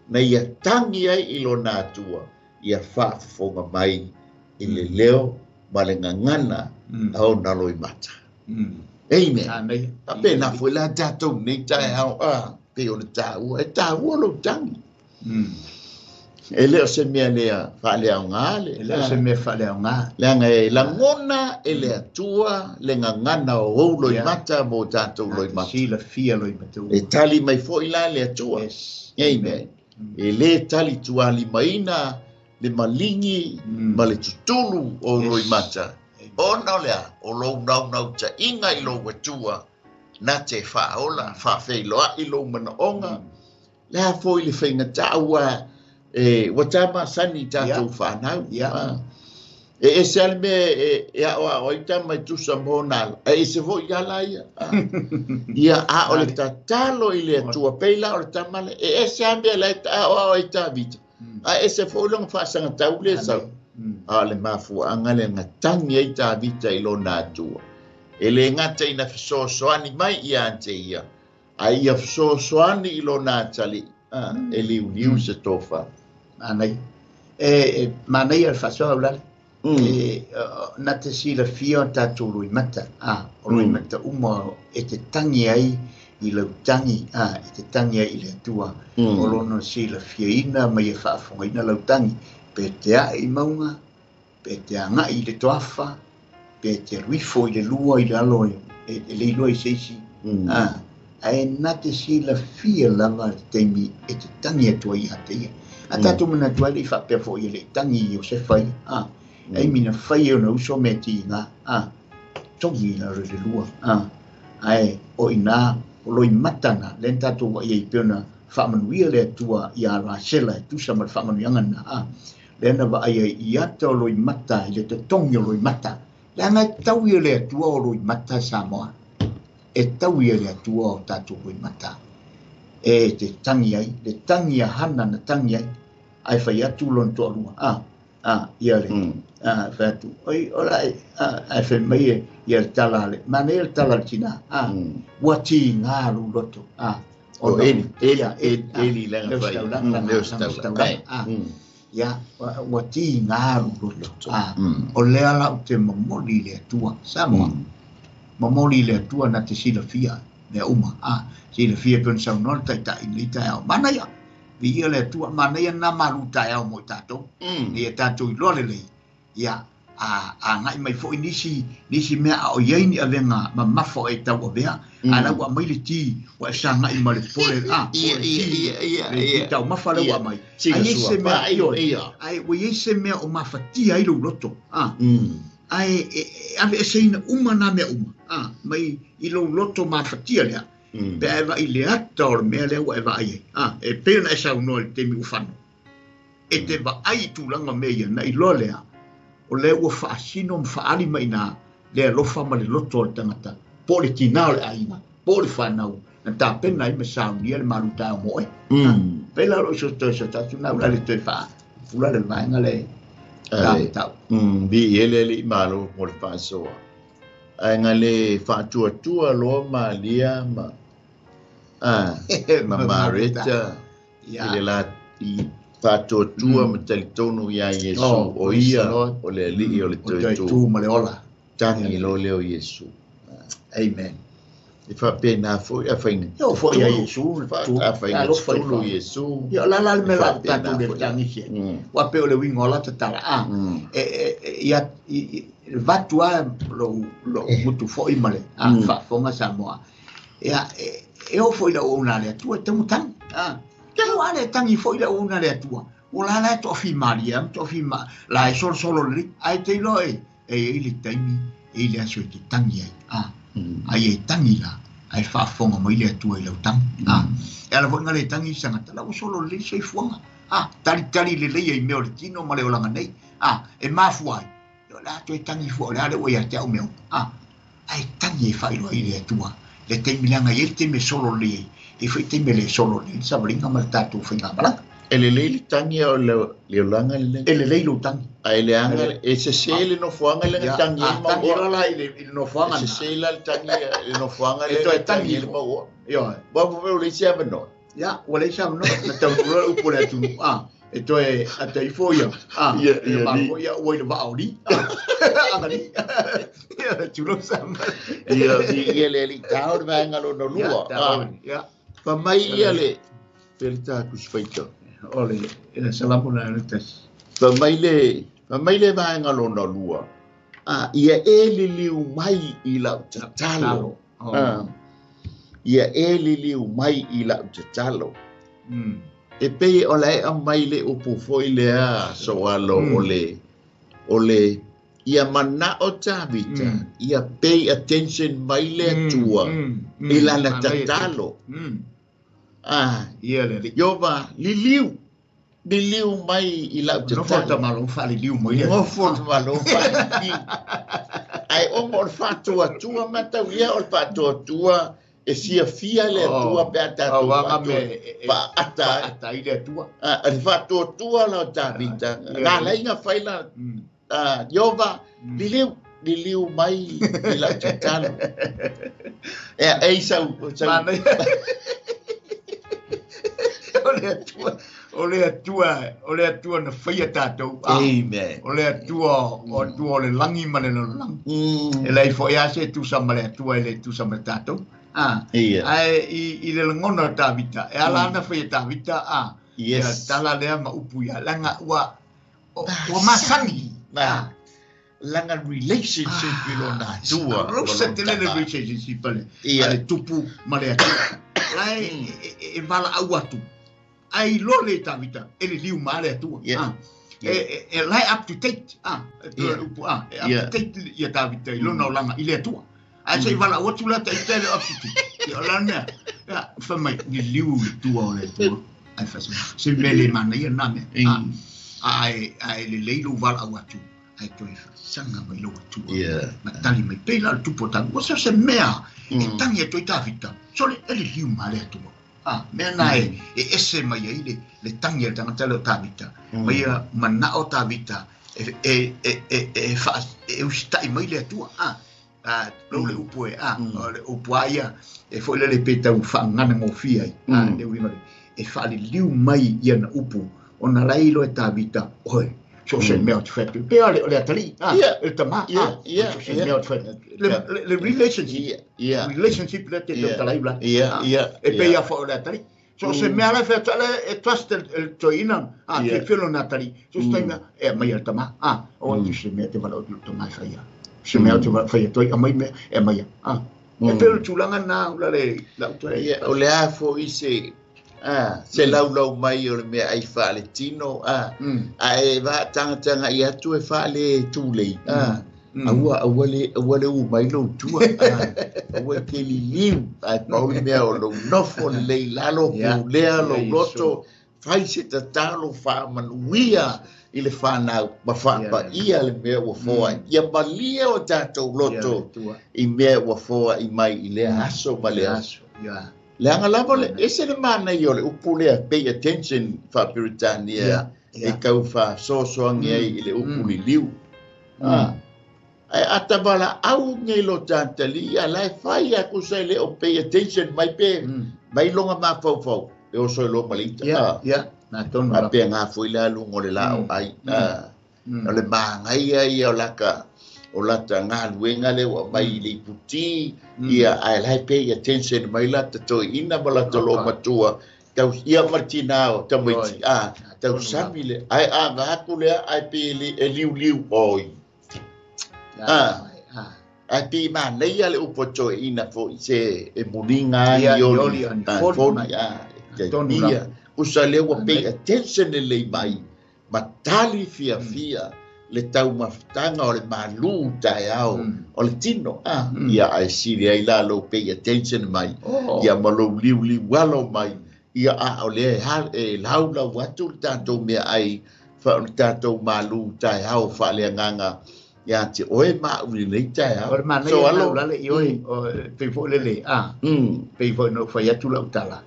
na ia tangi ai i lona Atua, ia faafofoga mai i le leo ma le gagana a ona loimata. Amen. Ameen. Faapena foi la tatou nei taeao, pei o le taua, e taua lou tagi. E le o se mea lea faaleaoga le. E le o se mea faaleaoga. Leaga e lagona e le Atua le gagana o ou loimata mo tatou loimata. Silafia loimata uma. E tali mai foi la le Atua. Yes. Amen. E le tali tualimaina le maligi ma le tutulu o Yes. loimata. Amen. Ona o lea, o lou naunautaiga i lou Atua, na te faaola, faafeiloai lou manaoga. Lea foi le faigatā ua, ua tā masani tatou fanau. E ese a le mea e aoao ai tama i tusa mo nā ala. E ese foi ia la ia. Ia a o le tatalo i le Atua, pei la o le tama le. E ese a mea la e aoao ai Tavita. A ese foi lona faasagatau le sau. A o le mafuaaga le gatangi ai Tavita i lona Atua. E le gata ina fesoasoani mai ia te ia. A ia fesoasoani i lona atalii. E liuliu se tofa. Manaia. E manaia le faasoa aulale. E, na te silafia o tatou loimata. O loimata uma e te tangi ai i lau tangi, e te tangi ai i le Atua. O lona silafiaina ma ia faafogaina lau tangi. Pe te ae i mauga, pe te agai i le toafa, pe te alu ifo i le lua i lalo e le iloa i se isi. Ae na te silafia lava le taimi e te tangi atu ai ia te ia. A tatou manatu ai le i faapea foi e le i tangi i Iosefa ia. Ai mina fai e ona uso mea tiga. Togi i lalo i le lua. Ae o ina o loimata na, le na tatou vaai ai pei ona faamanuia le Atua ia Rasela e tusa ma le faamanuiaga lena. Lea na vaai ai i ata o loimata, i le totogi o loimata. Leaga e tau ia le Atua o loimata Samoa. E tau ia le Atua o tatou loimata. E te tangi ai, le tangi a Hana na tangi ai, ae fai atu lona toalua. Ia le, fai atu, oi, ola e, ae fai mai e, ia le tala le, manaia le tala le tina. Ua tiga lou loto. O Ona- Eli, Eli, Ia, Eli, Eli lana leo fai. staulaga, Leo lana staulaga. staulaga. Ia, ua tiga lou loto. O lea la ou te momoli i le Atua, Samoa. Momoli i le Atua na te silafia mea uma. Silafia pe ona saunoa le taitai nei taeao. Manaia, viia le Atua, manaia na malu taeao mo i tatou. Ia tatou iloa lelei. Ia, Agai mai foi nisi mea a o i ai ni avega mamafa o e tauavea, a la ua aumai le ti ua e sagai ma le pole a le ti taumafa lea ua aumai. Ai i se mea ai ua i ai se mea o mafatia ai lou loto a ae aveeseina uma nā mea uma a mai i lou loto mafatia lea pe a e vaai i le ata o le mea lea ua e vaai ai a e pei ona e saunoa i le taimi ua fano e te vaai i tulaga o mea ia na iloa lea o lea ua faasino ma faali mai ina le alofa ma le loto o le tagata po o le tinā o le aiga po o le fanau na tapena ai ma saunia le malu taeao mo oe. Pei la o lou toe so tatu na ula le toe faapula le vaega le tau. Bi ele le malo mo le faasoa. Ae ga le faatuatua loa Malia ma Mareta i le la i faatuatua ma talitonu iā Iesu o ia o le Alii o le toe tu ma le ola. Tagi loa lea o Iesu. Amen. E faapena foi a faiga. Ia foi ia Iesu a faiga tutulu Iesu. Ia la la le mea la tatou le tagisi. Ua pei o le uiga o la tatala a e ia vatu a lou gutu foi ma le faafofoga Samoa. Ia e oo foi le auauna a le Atua e taugataga. Ua le tagi foi le auauna a le Atua. Ua la la e toafimalie ma toafima la e solosolo lelei ae te iloa e e i le taimi e i le aso e te tagi ai. Ai e tagi la ae faafofoga mai le Atua i lau tagi. E ala foi na le tagi i se tagata la ua solo lelei le soifuaga. Talitali lelei ai mea o le tino ma le olaga nei. E mafua ai. O le a toe tagi fua o le a le ua ia te au mea uma. Ae tagi e faailoa ai le Atua. Le taimi leaga e i ai le taimi e solo lelei ai. E i ai foi taimi e le solo lelei le savaliga ma le tatou faigamalaga. E lelei le tagi o le olaga lenei. E lelei lou tagi. Ae leaga e sese le nofoaga le tagi ai ma tagi loa la i le nofoaga. E sese la le tagi i le nofoaga le toe tagi ai ma ua. Ioe. Ua po o le isi avanoa. Ia, ua leai se avanoa. Na taunuu loa le upu a le atunuu. E toe ata ifo ia. Ia, malo ia ua i le vaa o li. Agalii. Ia, tulou Samoa. Ia, ia le alii tao le vaega lona lua. Ia. Fa mai ia le Pelita Tusi Faitau. O le Salamo na le tasi. Fa mai le vaega lona lua. Ia e liliu mai i lau tatalo. Ia e liliu mai i lau tatalo. E pei o la e aumai le upu foi lea soalo o le ia manao Tavita ia pay attention mai le Atua i lana tatalo. Ia le alii. Iova liliu liliu mai i lau Nofo tatalo. tamalo faaliliu mai le. Nofo tamalo faaliliu. Ae ona o le faatuatua mataulia o le faatuatua e fiafia le Atua pe a tatou faaata ai. Faata ai le Atua. Le faatuatua la o Tavita. Na ala ai na fai la Iova liliu liliu mai i lau tatalo. E e sau sau. Manaia. O le Atua, o le Atua, o le Atua na faia tatou. Amen. O le Atua, o Atua o le lagi ma le lalolagi. E leai foi lava se tusa ma le Atua e le tusa ma tatou. Ae i le lagona o Tavita, e ala ana faia Tavita a. Ia tala lea ma upu ia leaga ua masani. Ma lana relationship i lona Atua. Close tele le relationship ale. Ale tupu ma le Atua. La e valaau atu. Ai iloa le Tavita e liliu ma le Atua. E la e up to date. E upu e up to date ia Tavita i lona olaga i le Atua. Ae se i valaau atu la ta ita e le up to date. Ia o la mea. Ia fai mai liliu le tua o le Atua. Ai fai se mea le manaia na mea. Ae lelei lou valaau atu. Ae toe faasaga mai lou Atua. Ma tali mai pei la le tupu o Tavita. Ua se mea e tagi atu ai Tavita. Sole e liliu ma le Atua. Mea na e ese mai ai le tagi a le tagata lea o Tavita. Ma ia manao Tavita e usitai mai le Atua. Lou le upu e o le upu a ia e foi lele pe tau faagaga gofie ai. Le uiga le e faaliliu mai ia na upu ona la iloa e Tavita oe so se mea o te fai atu. Pe o le atalii, e tamā, so se mea o te fai atu. Le relationship, relationship le te tau talai ula. Ia, ia. E pei a foi o le atalii. So se mea la fe tale e trust el toina a te felo natali. So se taimi e mai al tama. A o tu se mea te wala o tu tama fa ia. Se mea te wala fa ia toi a mai me e mai. A e pelo tulaga na ula le la uta. Ia o le a fo i se se laulau mai o le mea ai whaale tino a e va tanga i atu e whaale tūlei a aua le u mai lou tua aua ke liliu ai pauli mea o lou nofo le lei lalo pulea lou loto fai se tatalo whaamanuia i le whanau ma whaapaia le mea ua foa ia malia o tātou loto i mea ua foa i mai i lea aso ma le aso. Leaga lava le ese le mana i o le upu lea pay attention faa-Peretania e tau faasoasoagi ai i le upu liliu. Ae atavala au nei lo tātali ia la e fai aku sa le o pay attention mai pe mai longa mafaufau e oso e lo malita. Na tonu a pe ngā foi la lungo le la o ai. O le maangai ia o laka o lata ngā luenga le ua mai i le iputi ia ae lai pay attention mai lata toeina ma lata lo matua tau ia martina o tamaiti a tau sami le ae a vaatu lea ae pe e liuliu oi. Ae pe manaia le upu toeina fo'i se e muliga ai ioli foli a ia usa lea ua pay attention lelei mai ma tali fiafia le taumafataga o le malū taeao o le tino ia ae sili ai la lou pay attention mai ia ma lou liuliu alo mai ia a o lea e laulau atu le tatou mea ai o le tatou malū taeao faaleagaga ia te oe maʻu i lenei taeao. O le manaia lale i oe pei foi lele pei foi no fai atu lau tala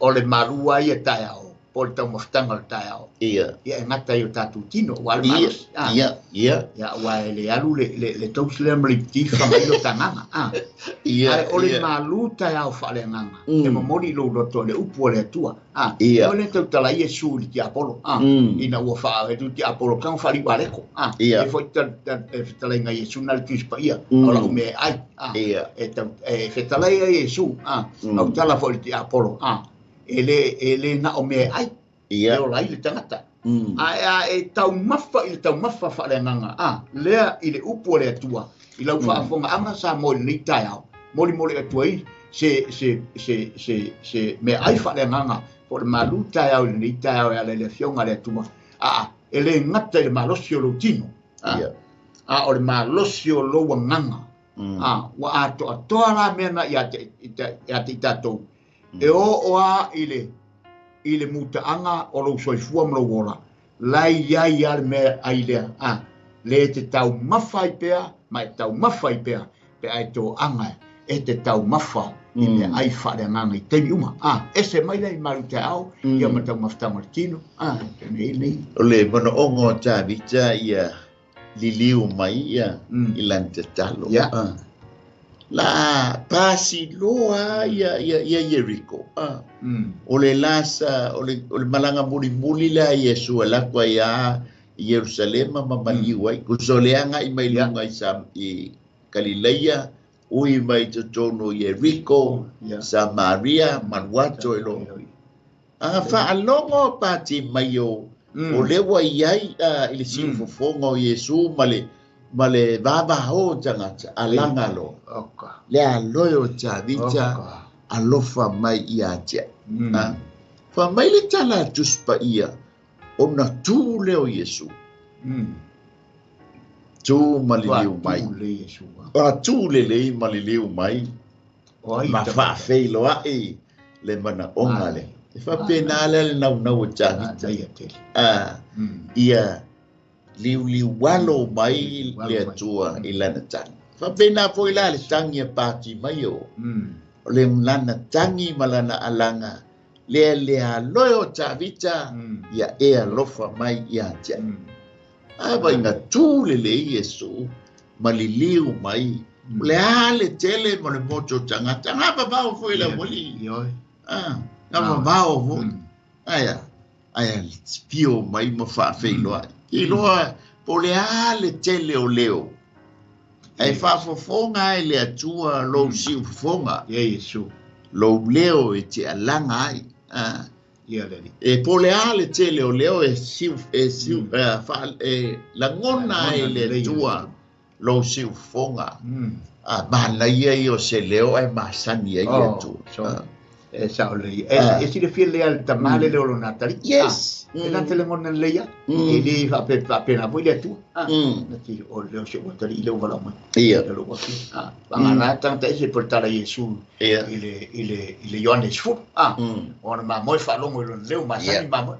o le malū ai e taeao po le taumafataga o le taeao. Ia. Ia e gata i o tatou tino ua le malosi. Ia. Ia ua e le alu le tausi lea ma le iputi faga i o tagaga. Ia. Ae o le malū taeao faaleagaga e momoli i lou loto le upu o le Atua. Ia. O le tautala ia Iesu i le tiapolo. Ina ua faaetu tiapolo tago faaliu aleko. Ia. E foi e fetalaiga Iesu na le Tusi Paia. O lau mea e ai. Ia. E fetalai ai Iesu. Autala foi le tiapolo. E le na o mea ai. Ia. E ola ai le tagata. Ae e taumafa i le taumafa faaleagaga. Lea i le upu o le Atua. I lau faafogaaga sa mo i lenei taeao. Molimoli atu ai se mea ai faaleagaga po o le malū taeao i lenei taeao e ala i le afioga a le Atua. E le gata i le malosi o lou tino. A o le malosi o lou agaga. Ua atoatoa la mea na ia te i tatou. E o a i le mutaaga o lou soifua ma lou ola. Lai iai a le mea ai lea. Le te taumafa ai pea, ma e taumafa ai pea, pe ai toaga e te taumafa i mea ai faaleagaga i taimi uma. Ese mai lea i malu taeao, ia ma taumafataga o le tino. Nei. O le manaoga o Tavita ia liliu mai ia i lana tatalo. La pasi loa ia Yeriko. O le lasa o le malanga mulimuli la Iesu e lako ai a Ierusalema ma maliu ai. Kusoleanga i mai lunga i Galileia, ui mai totonu Yeriko, Samaria, maluato e lo. Aga faalogo pati mai o o le ua iai i le siufofoga o Iesu ma le vavaho tagata alaga loa. Le aloe o Tavita alofa mai ia te. Fa mai le tala a Tusi Paia ona tu lea o Iesu. Tu ma liliu mai. A tu lelei ma liliu mai. Ma faafeiloaʻi le manaʻoga le. E faapena lea le naunau o Tavita. Ia liuliualo mai le Atua i lana tagi. Faapena foi la le tagi a pati mai o. O le lana tagi ma lana alaga lea le aloe o Tavita ia e alofa mai ia te. Ae vaiga tu lelei Iesu ma liliu mai. O le a le tele ma le moto tagata. Ngā vavao foi la wali. Ngā vavao foi. Aia. Aia pio mai ma faafeiloai. I loa po le a le tele o leo. Ai faafofoga ai le Atua lou siufofoga. Ia Iesu. Lou leo e te alaga ai. Ia le alii. E po o le a le tele o leo e siu e siu e lagona ai le Atua lou siufofoga. Manaia ia o se leo ae masani ai le Atua. E sao lelei. E silafia lelei lava e le tama le leo o lona atalii. E na te lagona lelei lava. E le faapena foi le Atua. Na te o le leo o si ou atalii lea ua valaau mai. E lou afio. Vagana tagata ese po o le tala a Iesu i le i le i le Ioane 10. O ana mamoe faalogo i lona leo, masani mamoe.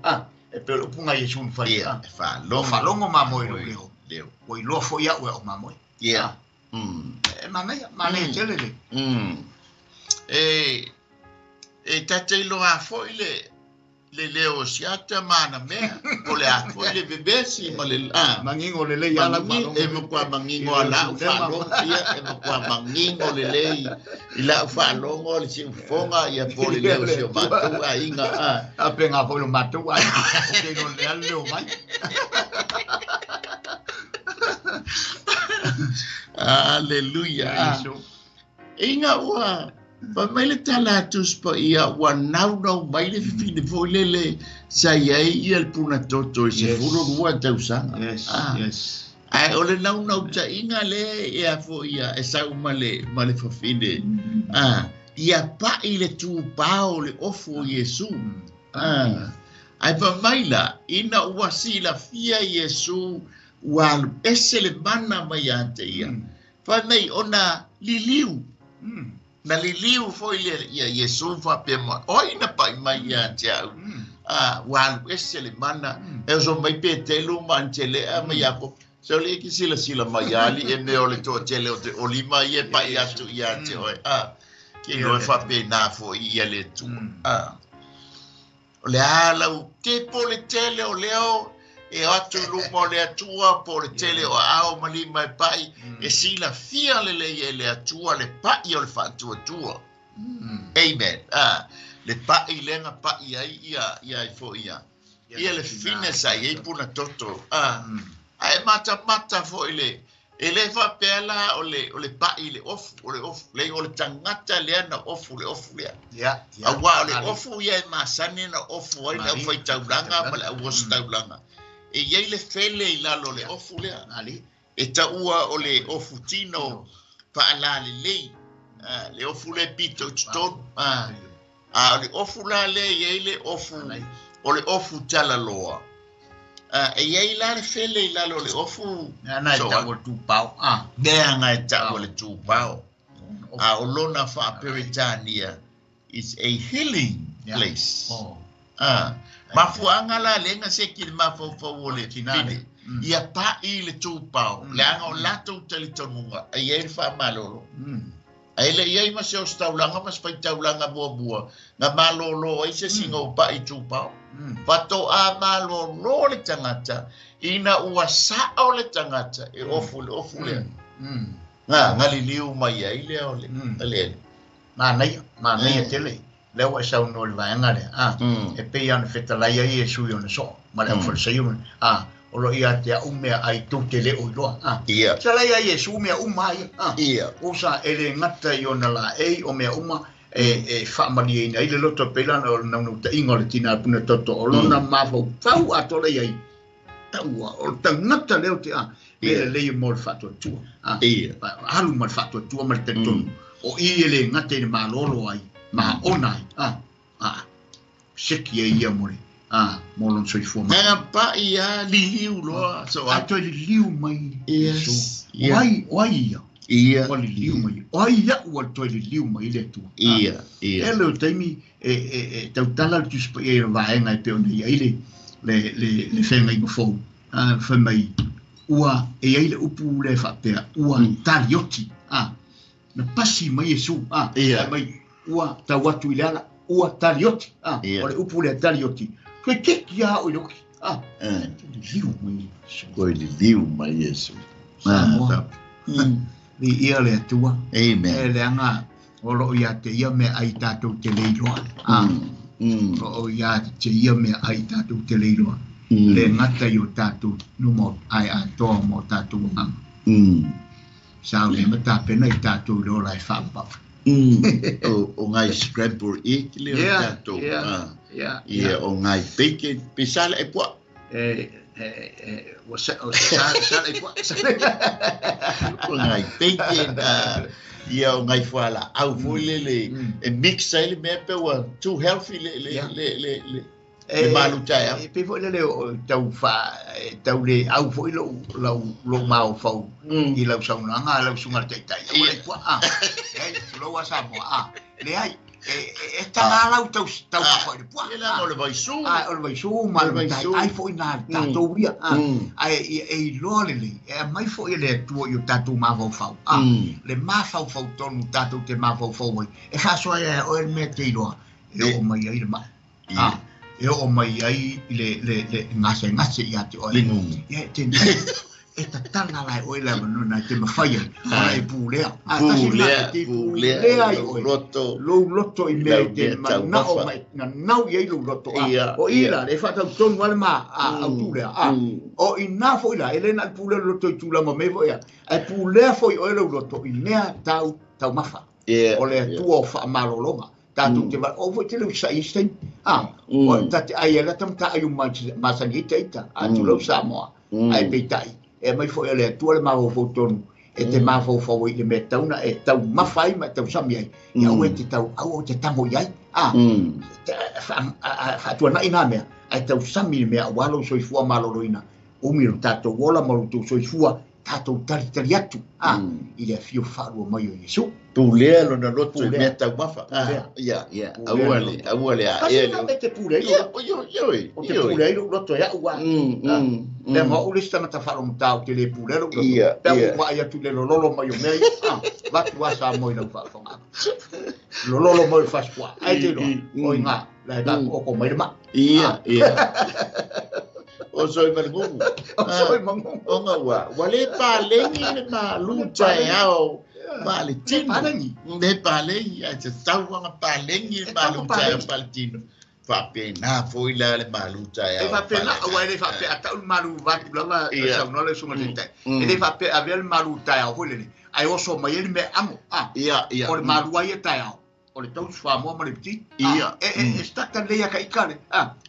E pei o le upu a Iesu na fai. E faalogo. Faalogo mamoe i lou leo. Ua iloa foi au e au mamoe. E manaia, manaia tele le. E ta te iloa foi le leo o siata ma ana mea, po o le a foi le vevesi ma le Manino lelei lava lau faalogo. E matua manino lava lau faalogo, ia, e matua manino lelei i lau faalogo le siufofoga, ia po o le leo o si o matou aiga. A faapena foi lo matou aiga, ou te iloa lelei lava le leo mai. Aleluia. Ina ua fai mai le tala a Tusi Paia ua naunau mai le fafine foi lele sa i ai ia le puna toto i 12 tausaga. Yes, yes. Ae o le naunautaiga lea e a foi ia e sau ma le ma le fafine ia pa'i le tupao o le ofu o Iesu. Ae fai mai la, ina ua silafia Iesu ua alu ese le mana mai ia te ia. Fai mai ona liliu. Na liliu foi le ia Iesu faapea mai, o ai na pa'i mai ia te au? Ua alu ese le mana. E oso mai Petelu ma Anitelea ma Iakopo. Se o le iki silasila mai ia alii e mea o le toatele o te olima ia e pa'i atu ia te oe. Ke iloa e faapena foi ia le Atua. O le a lau te po o le tele o leo e o atu i luma o le Atua, po o le tele o aao ma lima e pa'i, e silafia lelei e le Atua le pa'i o le faatuatua. Amen. Le pa'i lea na pa'i ai ia, ia ai foi ia, ia le fafine sa i ai puna toto. Ae matamata foi le, E le faapea la o le, o le pa'i i le ofu, o le ofu, leai, o le tagata lea na ofu le ofu lea. Ia, Auā o le ofu ia e masani ona ofu ai le aufaitaulaga ma le auositaulaga. E i ai le fele i lalo o le ofu lea. E taua o le ofu tino faalalelei, le ofu lea e pito i totonu. A o le ofu la lea e i ai le ofu, o le ofu talaloa. E i ai la le fele i lalo o le ofu. Mea na e tau o le tupao. Mea na e tau o le tupao. A o lona faa-Peretania, it's a healing place. Mafuaaga la lea na seki i le mafaufau o le fine, ia pa'i le tupao, leaga o latou talitonuga e i ai le faamalolo. Ae le i ai ma se ositaulaga ma se faitaulaga muamua na malōlō ai se isi na pa'i tupao. Faatoa malōlō le tagata ina ua sa'o le tagata e ofu i le ofu lea. Na galiliu mai ai lea o le le. Manaia, manaia tele. Lea ua e saunoa i le vaega lea, e pei lava ona fetalai ai Iesu i ona soo ma le aufalesaio, o lo o ia te au meaai tou te le o iloa. Fetalai ai Iesu mea uma lava ia. Usa e le gata i ona laei o mea uma e faamalieina ai le loto, e pei la o le naunautaiga o le tina puna toto, o lona mafaufau atoa la i ai, taua, o le tagata lea o te a, mea lelei mo le faatuatua. Alu ma le faatuatua ma le talitonu, o i e le gata i le malolo ai, ma ona ai, seki ai ia mo le, mo lona soifua mai. Nana pa'i a liliu loa. So, a toe liliu mai. Yes. O ai, o ai ia? Ia. Ua liliu mai. O ai au ua toe liliu mai le Atua? Ia, ia. E le o taimi e, e, e tautala le Tusi Paia i le vaega e pei ona i ai le, le, le, le feagaiga fou. Fai mai, ua, e i ai le upu lea e faapea, ua talioti. Na pasi mai Iesu, Ia. fai mai, ua tau atu i le ala, ua talioti. O le upu lea talioti, toe keki lava au i le oki. Toe liliu mai Iesu. Toe liliu mai Iesu. Samoa. Viia le Atua. Amen. E leaga o lo o ia te ia meaai tatou te le iloa. O lo o ia te ia meaai tatou te le iloa. Le gata i o tatou numa ae atoa ma o tatou agaga. Sa o le ma tapena i tatou i le ola e faavavau. O ngai scramble egg le o tatou. Ia o ngai bacon pe sala e pua. Ua sala e pua. O ngai bacon ia o ngai fuala au foi lele e mix ai le mea pe ua too healthy le le le le le le malu taeao. E pei foi lele o tau fa tau le au foi lou lou mafaufau i lau saunoaga lau susuga i le taitai. Aua le pua a. Leai, tulou a Samoa a. Leai, e taga lau tau taumafa i le puaa. Ia leaga o le vaisu. O le vaisu ma le mataiai foi na tatou ia. Ae e iloa lelei, e aumai foi e le Atua i o tatou mafaufau. Le mafaufau tonu tatou te mafaufau ai, e faasoa ai e oe le mea e te iloa, e oo mai ai le mai. E oo mai ai le gasegase ia te oe. Le gugu. Ia, te e tatala la e oe le avanoa na e te mafai ai, ona e pulea. Pulea, pulea i oe. Loto. Lou loto i mea e te manao ma e nanau i ai lou loto. O i la, e faatautonu lava le ma autu lea. O i nā foi la, e le na o le pulea o le loto i tulaga o mea foi ia, ae pulea foi oe lou loto i mea tau taumafa. O le Atua o faamalologa. Tatou te o foi te le usa'i isi taimi. O ta te ai e lata ma ta ai uma masani ai ta ita. A tulou Samoa. Ae peitai, e aumai foi e le Atua le mafaufau tonu, e te mafaufau ai i le mea tauna e taumafa ai ma e tausami ai, ia aua e te tau, aua e te tago i ai. Faatuanai nā mea, ae tausami i le mea aua lou soifua maloloina, umi lo tatou ola ma lo tou soifua, tatou talitali atu i le afio faalua mai o Iesu. Pulea lona loto i mea taumafa. Ia, ia, aua le, aua le aea le. Kasi te pulea i lou loto. O te pulea i lou loto e au a. Leaga o au le isi tagata faalogotā ou te le pulea lou loto. Pe a ou vaai atu i le lololo mai o mea ia, avatu lava Samoa i lau faafofoga. Lololo mai o le fasipuaa. Ae te iloa, o i ngā, la e takooko mai le maa. Ia, ia. O soi ma le gugu. O soi ma gugu. Ona ua, ua le paleni le malu taeao ma le tino. Paleni. Le paleni, ai te tauanga paleni le malu taeao pa le tino. Faapena foi la le malu taeao. E faapena, aua e le faapea a tau le malu vatu lava saunoa le susuga i le taitai. E le faapea avea le malu taeao foi lele, ae oso mai ai le mea amo. Ia, O le malu ai e taeao. O le tausi Samoa ma le piti. Ia. E stata lelei a ka ita le.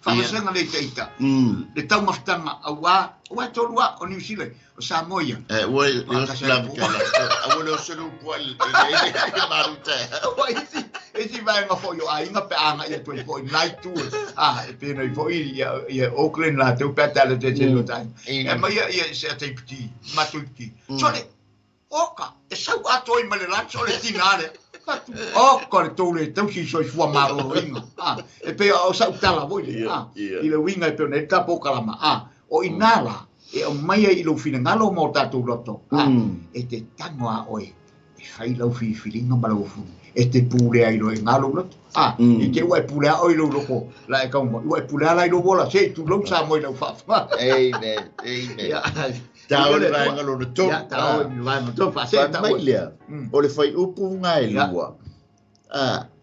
Faavasega lelei ka ita. Le taumafataga aua, aua e tolu a o Niu Sila, o Samoa ia. Ua le oso la mekala. Aua le oso le upu ale le malu taeao. Aua isi, isi vaega foi o aiga pe a agai atu ai foi i nai itu e pei ona i foi ia Auckland latou pe a tala te te lo tai. E mai ia se ata i piti, matou i piti. Sole, oka, e sau atoa ai ma le lunch o le tina lea. Oka le tou le tausi i soifua maloloina. E pei o sau tala foi lea, i le uiga e pei ona i ai le tatou kalama. O i nā la, e aumai ai i lou finagalo ma o tatou loto. E te tago a oe, e fai lau filifiliga ma lau afuni. E te pulea i loa i ngā lou loto. I te ua e pulea oe i lou loko, la e kauma. Ua e pulea la i lou ola, se i tulou Samoa i lau faafofoga. Amen, amen. Tau le vaega lona tolu. Ia, tau le vaega tolu, faasee tau. Mai lea, o le fuaiupu ga e lua.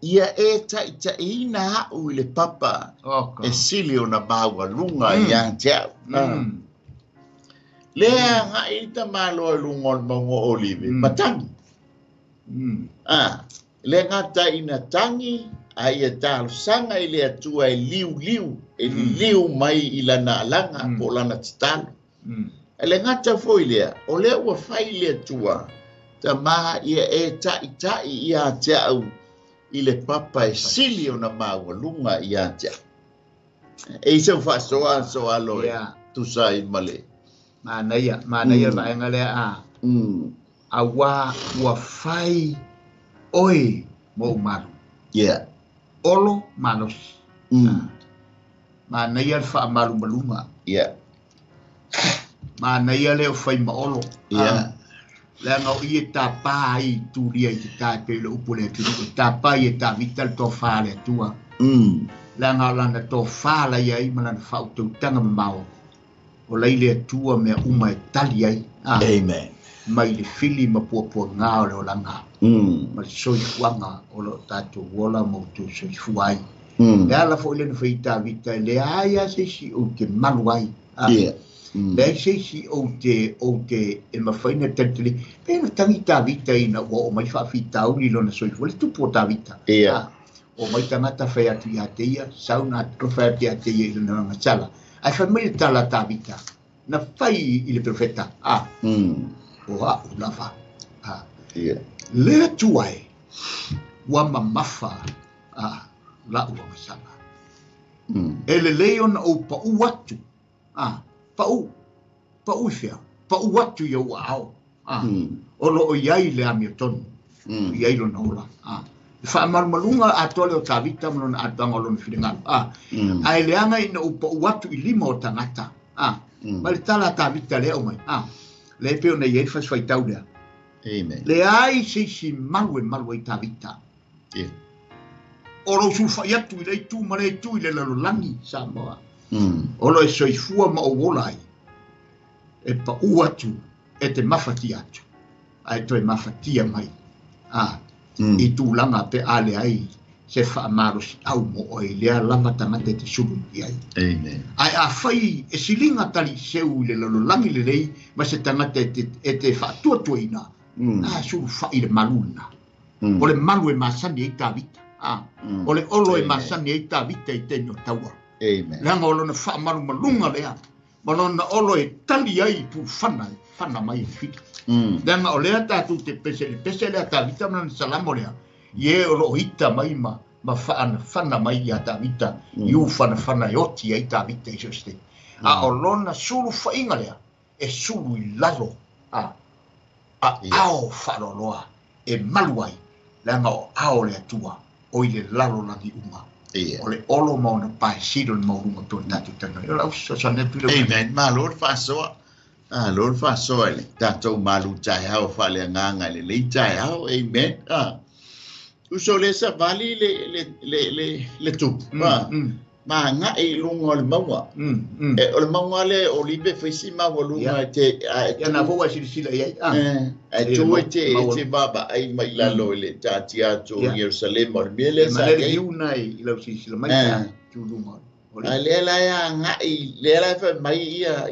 Ia e taitaiina au i le papa e sili ona maualuga ia te au. Lea agai le tamaloa i luga o le mauga o Olive, ma tagi. Le gata ina tagi, a ia talosaga i le Atua e liuliu, e liliu mai i lana alaga po o lana tatalo. E le gata foi lea, o lea ua fai le Atua, tama ia e taitai ia te au i le papa e sili ona maualuga ia te au. E i sau faasoa soa alo e tusa ai ma le. Manaia, manaia le vaega lea a. Aua ua fai oe mo malu. Olo malosi. Manaia le faamalumaluga. Manaia le o fai ma olo. Leaga o i e tapā ai i tulia i te tae pei o le upu o le atunuu, e tapā ai e Tavita le tofā a le Atua. Leaga o lana tofā la ia ai ma lana faautautaga mamao, o lai le Atua mea uma e tali ai. Amen. Mai le fili ma puapuaga o le olaga, ma le soifuaga o loo tatou ola ma outou soifua ai. Le ala foi lea na fai ai Tavita, e leai lava se isi ou te malu ai. Leai se isi ou te e mafai ona talitali. Pe na tagi Tavita ina ua oo mai faafitauli lona soifua, le tupu o Tavita. O mai tagata fai atu ia te ia, sau na fai atu ia te ia i lona agasala. Ae fai mai le tala a Tavita, na fai i le profeta, o a'u lava. Le Atua e, ua mamafa la'u agasala. E lelei ona ou pa'u atu, pa'u i fea, pa'u atu i ou aao, o loo i ai le amiotonu, i ai lona ola. Faamalumaluga atoa le o Tavita ma lona atoaga o lona finagalo. Ae leaga ina ou pa'u atu i lima o tagata, ma le tala a Tavita lea aumai, lea e pei ona i ai le fasifaitau lea. Amen. Leai se isi malu e malu ai Tavita. O lou sulufai atu i le itu ma le itu i le lalolagi Samoa. O lo e soifua ma ou ola ai, e pa'u atu, e te mafatia atu, ae toe mafatia mai. I tulaga pe a leai se faamalosiau mo oe i lea lava tagata e te sulu i ai. Amen. Ae afai e siliga taliseu i le lalolagi lelei ma se tagata e te faatuatuaina, sulufai le malu lena. O le malu e masani ai Tavita. O le olo e masani ai Tavita i taimi o taua. Amen. Leaga o lona faamalumaluga lea, ma lona olo e tali ai i pulufana, e fana mai e fili. Leaga o lea tatou te pese le pese lea Tavita ma lona salamo lea, i e o loo ita mai ma faanafana mai ia Tavita, i ufanafana e oti ai Tavita i so se taimi. A o lona sulufaiga lea, e sulu i lalo, aao faaloaloa e malu ai, leaga o ao le Atua, o i le lalolagi uma. O le olo ma ona paesilo le maualuga pe ona tatou talanoa. O lau fesoasoani atu i le Amen. Malo le faasoa. Malo le faasoa i le tatou malu taeao faaleagaga i lenei taeao. Amen. Uso le savali le tupu. Ma agai i luga o le mauga. O le mauga lea o Olive faisi maualuga e te Ia na fou ai silasila i ai. Ae tu e te vaavaai mai lalo i le taatia atu o Ierusalema o le mea lea sa i ai. E malele i lau silasila mai tu luga. Ae lea la e agai, lea la e fai mai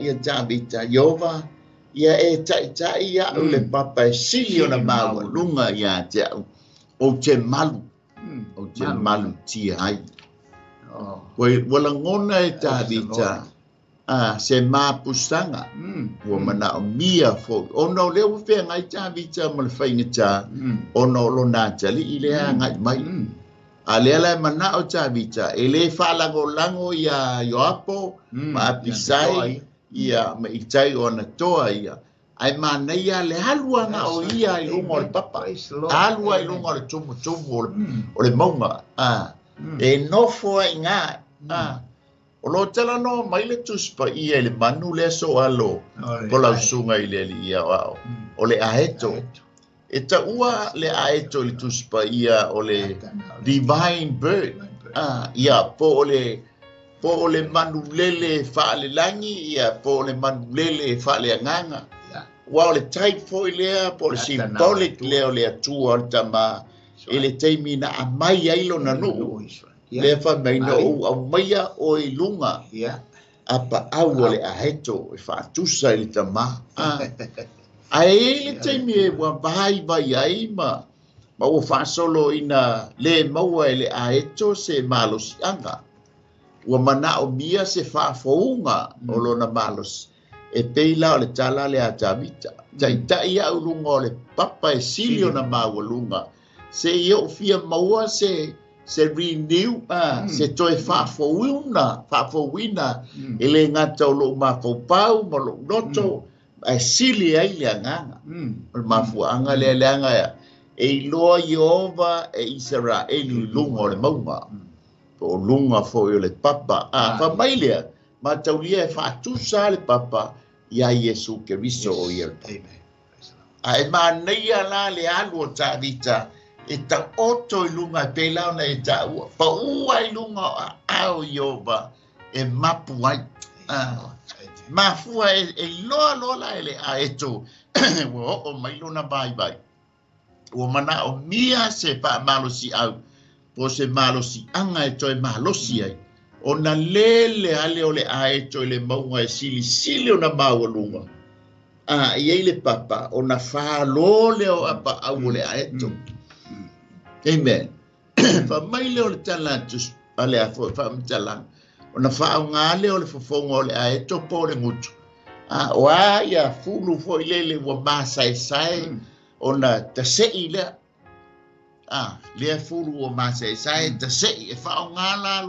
ia Tavita, Ieova, ia e taitai a'u le papa e sili ona maualuga ia te a'u, ou te malu, ou te malutia ai. Ua lagona e Tavita se mapusaga ua manaomia foi ona o lea ua feagai Tavita ma le faigata ona o lona atalii lea agai mai. A lea la e manao Tavita e lē faalagolago ia Ioapo ma Apisai ia ma Itai o ana toa ia, ae manaia le alu aga o ia i luga o le papa, alu ai i luga o le tumutumu o le mauga, e nofo ai iga. O lo talanoa mai le Tusi Paia i le manu lea soalo po lausuga i le alii aoao, o le aeto. E taua le aeto i le Tusi Paia o le divine bird. Ia po o le manu lele faalelagi, ia po o le manu lele faaleagaga. Ua o le type foi lea, po o le symbolic lea o le Atua o le Tama i le taimi na aumai ai lona nuu. Lea fai mai na ou aumaia oe i luga a paau o le aeto e faatusa i le Tama. Ae i ai le taimi e ua vaivai ai ma ua faasolo ina lē maua e le aeto se malosiaga. Ua manaomia se faafouga o lona malosi. E pei la o le tala lea a Tavita, taitai a'u luga o le papa e sili ona maualuga, se i ou fia maua se renew, se toe faafouina e lē gata o lou mafaufau ma lou loto, ae sili ai le agaga. O le mafuaaga lea leaga e iloa Ieova e Isaraelu i luga o le mauga, po o luga foi o le papa. Fai mai lea, mataulia e faatusa le papa ia Iesu Keriso o ia le papa. Ae manaia la le alu o Tavita e taoto i luga e pei la ona e taua, paua i luga o aao Ieova e mapu ai. Mafua e iloa loa la e le aeto ua oo mai lona vaivai. Ua manaomia se faamalosiau po o se malosiaga e toe malosi ai. Ona lele ale o le aeto i le mauga e silisili ona maualuga. A i ai le papa, ona fālō lea o apaau o le aeto. Amen. Fai mai lea o le tala a le faamatalaga. Ona faaaoga lea o le fofoga o le aeto po o le gutu. A o a ia fulu foi lele ua masaesae ona tasei lea. A lea fulu ua masaesae tasei e faaaoga la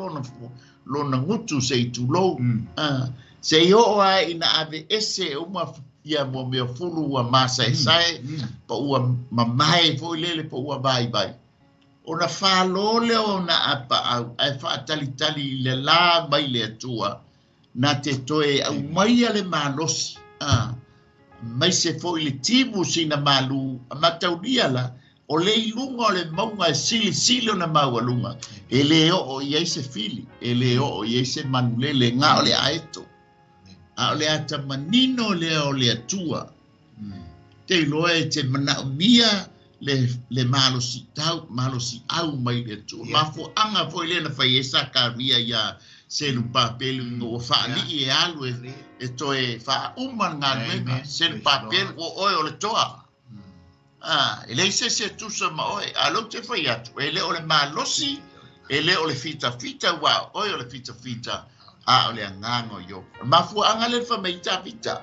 lona gutu se i tulou. A se i oo ai ina ave ese uma ia mo mea fulu ua masaesae pa ua mamae foi lele pa ua vaivai. Ona fālō lea o na apaau ae faatalitali i le la mai le Atua na te toe aumaia le malosi. A mai se foi le timu sina malu a mataulia la o le iluga o le mauga e silisili ona maualuga. E le oo i ai se fili, e le oo i ai se manulele ga o le aeto. A o le ata manino lea o le Atua. Te iloa e te manaomia le malosi tau, malosi au mai le Atua. Mafuaaga foi lea na fai ai Sakaria ia Selupapelu ina ua faalii e alu e toe faauma le galuega. Selupapelu o oe o le toa. A, e leai se isi e tusa ma oe. A lou te fai atu, e le o le malosi, e le o le fitafita, ua oe o le fitafita, a o le agaga o Iopa. O le mafuaaga lea na fai mai ai Tavita.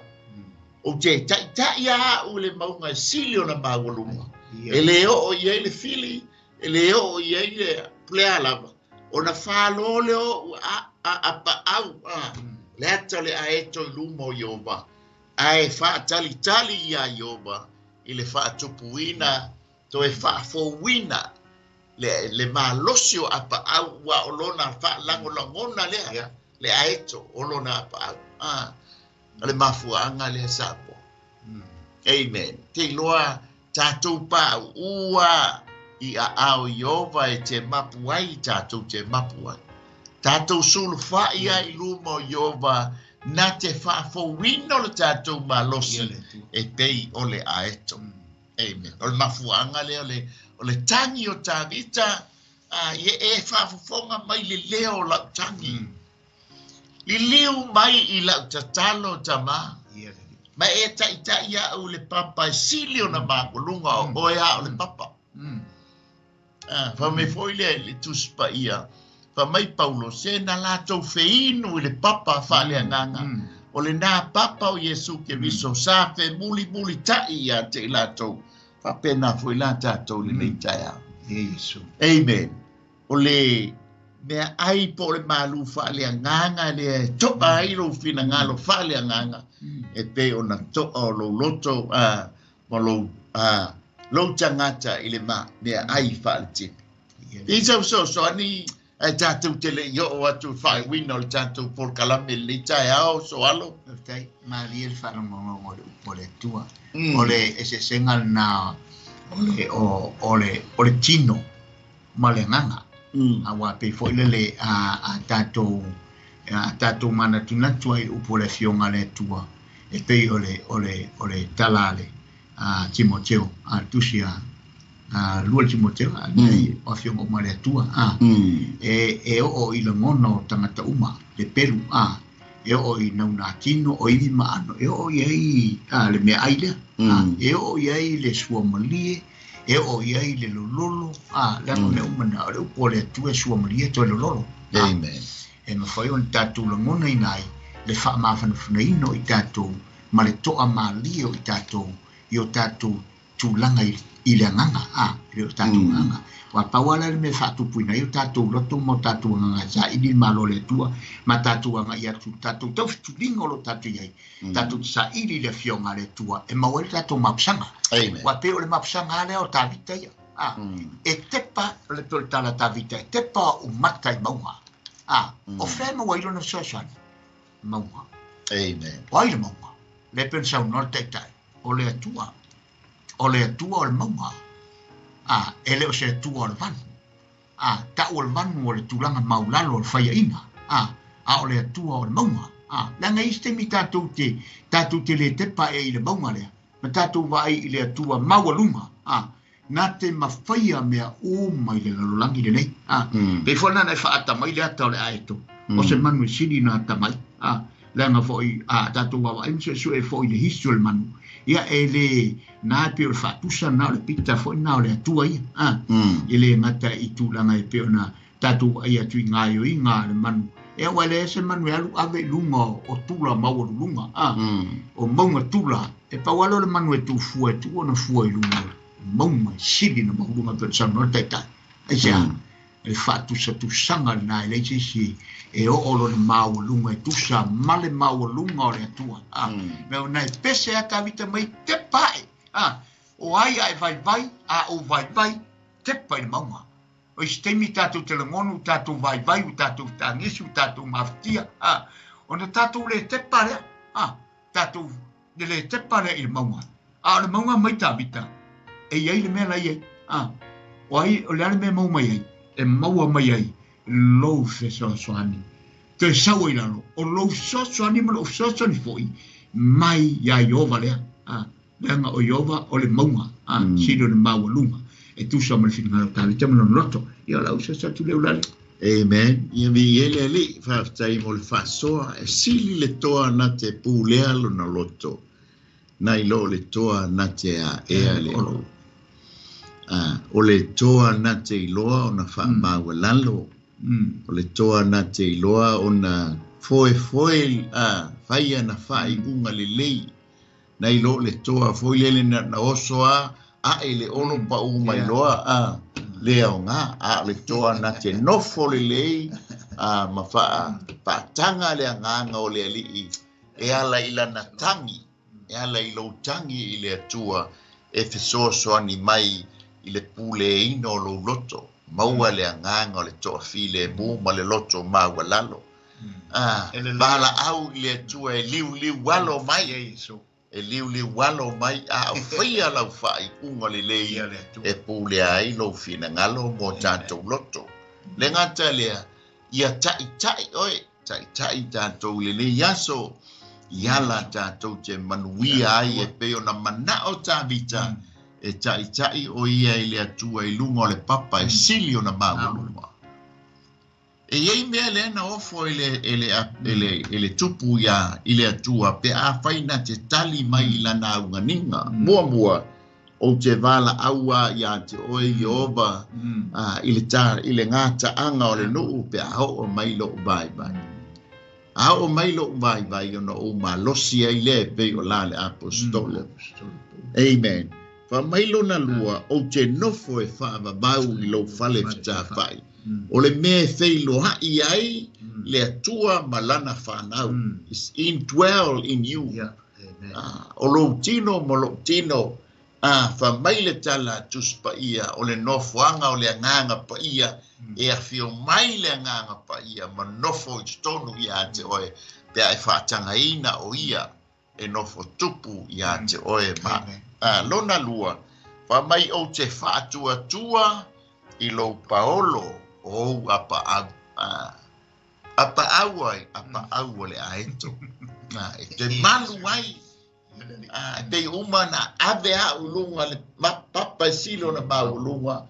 Ou te taitai a au le mauga e sili ona maualuga. E le oo i ai le fili, e le oo i ai le pulea lava. Ona fālō lea o apaau, le ata o le aeto i luma o Ioba. Ae faatalitali ia Ioba i le faatupuina, toe faafouina le malosi o apaau ua o lona faalagolagona lea, le aeto o lona apaau. O le mafuaaga lea Samoa. Amen. Te iloa tatou paau ua i aao Ioba e te mapu ai, tatou te mapu ai. Tatou sulufai ai i luma o Ioba na te faafouina o le tatou malosi e pei o le aeto. Amen. O le mafuaaga lea o le tagi o Tavita, ia e faafofoga mai le leo o lau tagi. Liliu mai i lau tatalo tama. Ma e taitai au le papa e sili ona maualuga o oe a o le papa. Fa mai foi lea i le Tusi Paia. Fa mai Paulo se na latou feinu i le papa faaleagaga. O le nā papa o Iesu Keriso sa fe muli muli tai ia te i latou. Faapena foi la tatou lenei taeao. Amen. O le mea ai po o le malu faaleagaga lea e toa ai lou finagalo faaleagaga e pei ona toa o lou loto ma lou tagata i le mea ai faaletini. I sau fesoasoani ae tatou te le i oo atu i faaiuina o le tatou polokalame lenei taeao soalo. Faafetai, malie le faalogologo o le upu o le Atua. O le eseesega lena o le tino ma le agaga. Aua pei foi lele a tatou manatunatu ai upu o le afioga a le Atua e pei o le tala a le Timoteo, a le tusi a lua le Timoteo, o afioga uma le Atua. E oo i lagona o tagata uma, le pelu, e oo i naunatino, o ivi maano, e oo i ai le mea ai lea. E oo i ai le suamalie, e oo i ai le lololo, leaga mea uma na, o le upu o le Atua e suamalie toe lololo. Amen. E mafai ona tatou lagonaina ai le faamafanafanaina o i tatou ma le toa malie o i tatou i o tatou tulaga i le agaga, i le o tatou agaga. Ua pau ala le mea faatupuina ai o tatou loto ma o tatou agaga saili le malo o le Atua ma tatou agai atu tatou taufetuliga o lo tatou i ai. Tatou saili le afioga a le Atua e maua ai le tatou mapusaga. Ua pei o le mapusaga lea o Tavita ia. E tepa le pei o le tala Tavita, e tepa o mata i mauga. O fea maua ai lona fesoasoani? Mauga. Amen. O ai le mauga? Le pei ona saunoa le taitai, o le Atua. O le Atua o le mauga. E le o se Atua o le vanu. Tau o le vanu o le tulaga maulalo o le faiaina. A o le Atua o le mauga. Leaga i isi taimi tatou te le tepa e i le mauga lea. Ma tatou vaai i le Atua maualuga. Na te mafaia mea uma i le lalolagi lenei. Pei foi lana e faata mai le ata o le aeto. O se manu e sili ona atamai, a, leaga foi a tatou vaavaai ma suesue foi i le history o le manu, ia e le na e pei o le faatusa lena o le pita foi lena o le Atua ia, a, e le gata i tulaga e pei ona tatou vaai atu i gaoioiga a le manu, ia aua e leai se manu e alu ave i luga o tula maualuluga, a, o mauga tula, e pau lava lea o le manu e tuufua e tuu ona fua i luga o mauga e sili ona maualuga e pei ona saunoa le Taitai. Aisea? Le faatusatusaga lena e leai se isi e oo lona maualuga e tusa ma le maualuga o le Atua. A, mea ona e pese a Tavita mai tepa ae. A, o ai a e vaivai, a ou vaivai, tepa i le mauga. O isi taimi tatou te lagona ua tatou vaivai, ua tatou tagisi, ua tatou mafatia, a, ona tatou le tepa lea, a, tatou le le tepa lea i le mauga. A o le mauga mai Tavita, e i ai le mea la i ai. A, o ai, o le a le mea e maua mai ai? E maua mai ai lou fesoasoani. Toe sau ai lalo, o lou fesoasoani ma lou fesoasoani foi mai iā Ieova lea. A, leaga o Ieova o le mauga, a, sili o le maualuga e tusa ma le finagalo o Tavita ma lona loto. Ia, o lau fesoasoani atu lea Ulale. Amen. Ia viia le Alii, faafetai mo le faasoa, e sili le toa na te pulea lona loto, nai lo le toa na te aea le olo. O le toa na te iloa ona faamaualalo, o le toa na te iloa ona foefoe faia na faaiuga lelei, nai lo le toa foi lele na oso a ae le olo pau mai loa le aoga, a le toa na te nofo lelei ma faataga le agaga o le Alii e ala i lana tagi, e ala i lou tagi i le Atua e fesoasoani mai i le puleaina o lou loto, maua le agaga o le toafilemu ma le loto maualalo. Valaau i le Atua e liuliu alo mai, e liuliu alo mai, a o faia lau faaiuga lelei e pulea ai lou finagalo mo tatou loto. Le gata lea, ia taʻitaʻi oe, taʻitaʻi tatou lelei aso, i ala tatou te manuia ai e pei ona manao Tavita, e taʻitaʻi o ia i le Atua i luga o le papa e sili ona maualuga. E iai mea lea na ofo i le tupu ia i le Atua pe afai na te tali mai i lana auganiga. Muamua, ou te valaau ia te oe Ieova i le gataaga o le nuu pe a oo mai lou vaivai. A oo mai lou vaivai ona ou malosi ai lea e pei o la le apostolo. Amen. Fa mai lona lua, ou te nofo e faavavau i lou fale fetafai. O le mea e feiloai ai le Atua ma lana whanau. It's indwell in you. O lou tino ma lou tino, fa mai le tala tuspaia, o le nofoaga o le agaga paia, e afio mai le agaga paia, ma nofo i totonu ia te oe, pe a e faatagaina o ia, e nofo tupu ia te oe ma. Lona lua, fa mai ou te faatuatua i lou paolo o ou apaau. Apaau ai, apaau o le aeto. E te malu ai. E pei uma na ave au lunga le papa e sili ona maualuga,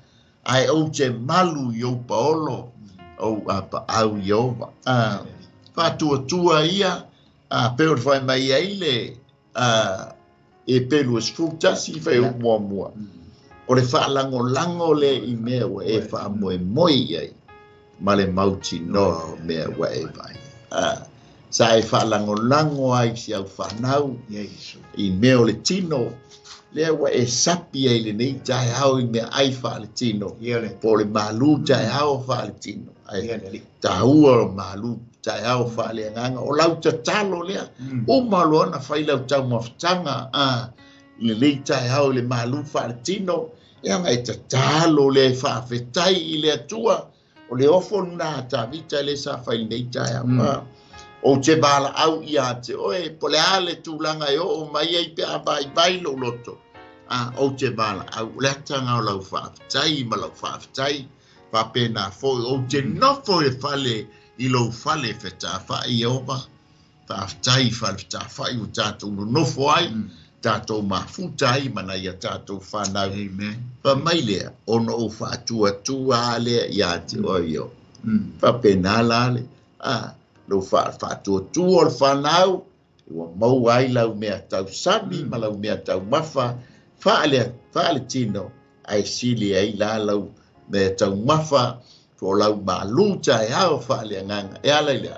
ae ou te malu i ou paolo ou apaau Ieova. Faatuatua ia, pe o le fai mai ai le e pelu e 11 fai o muamua. O le faalagolago le i mea ua e faamoemoe i ai, ma le mautinoa o mea ua e vai. Sa e faalagolago ai si au whanau i mea o le tino, lea ua e sapi ai lenei taeao i mea ai faale tino, po o le malu taeao faale tino. Ai taua o malu taeao faale agaga, o lau tatalo lea, uma loa na fai lau taumafataga, lenei taeao i le malu faale tino, e aga e tatalo lea e faafetai i le Atua, o le ofo lena Tavita le sa fai lenei taeao. Ou te valaau ia te oe, po le a le tulaga e oo mai ai pe a vaivai lou loto. Ou te valaau, o le ataga o lau faafetai ma lau faafetai, faapena foi, ou te nofo i le fale, i lou fale fetafai Ieova, faafetai i fale fetafai ua tatou nonofo ai, tatou mafuta ai ma nai a tatou whanau. Fa mai lea, ona ou faatuatua lea ia te oe Ieova. Faapena la le. Lou faatuatua o le fanau, ua maua ai lau mea tausami ma lau mea taumafa faaletino, ae sili ai la lau mea taumafa po o lau malu taeao faaleagaga e ala i lea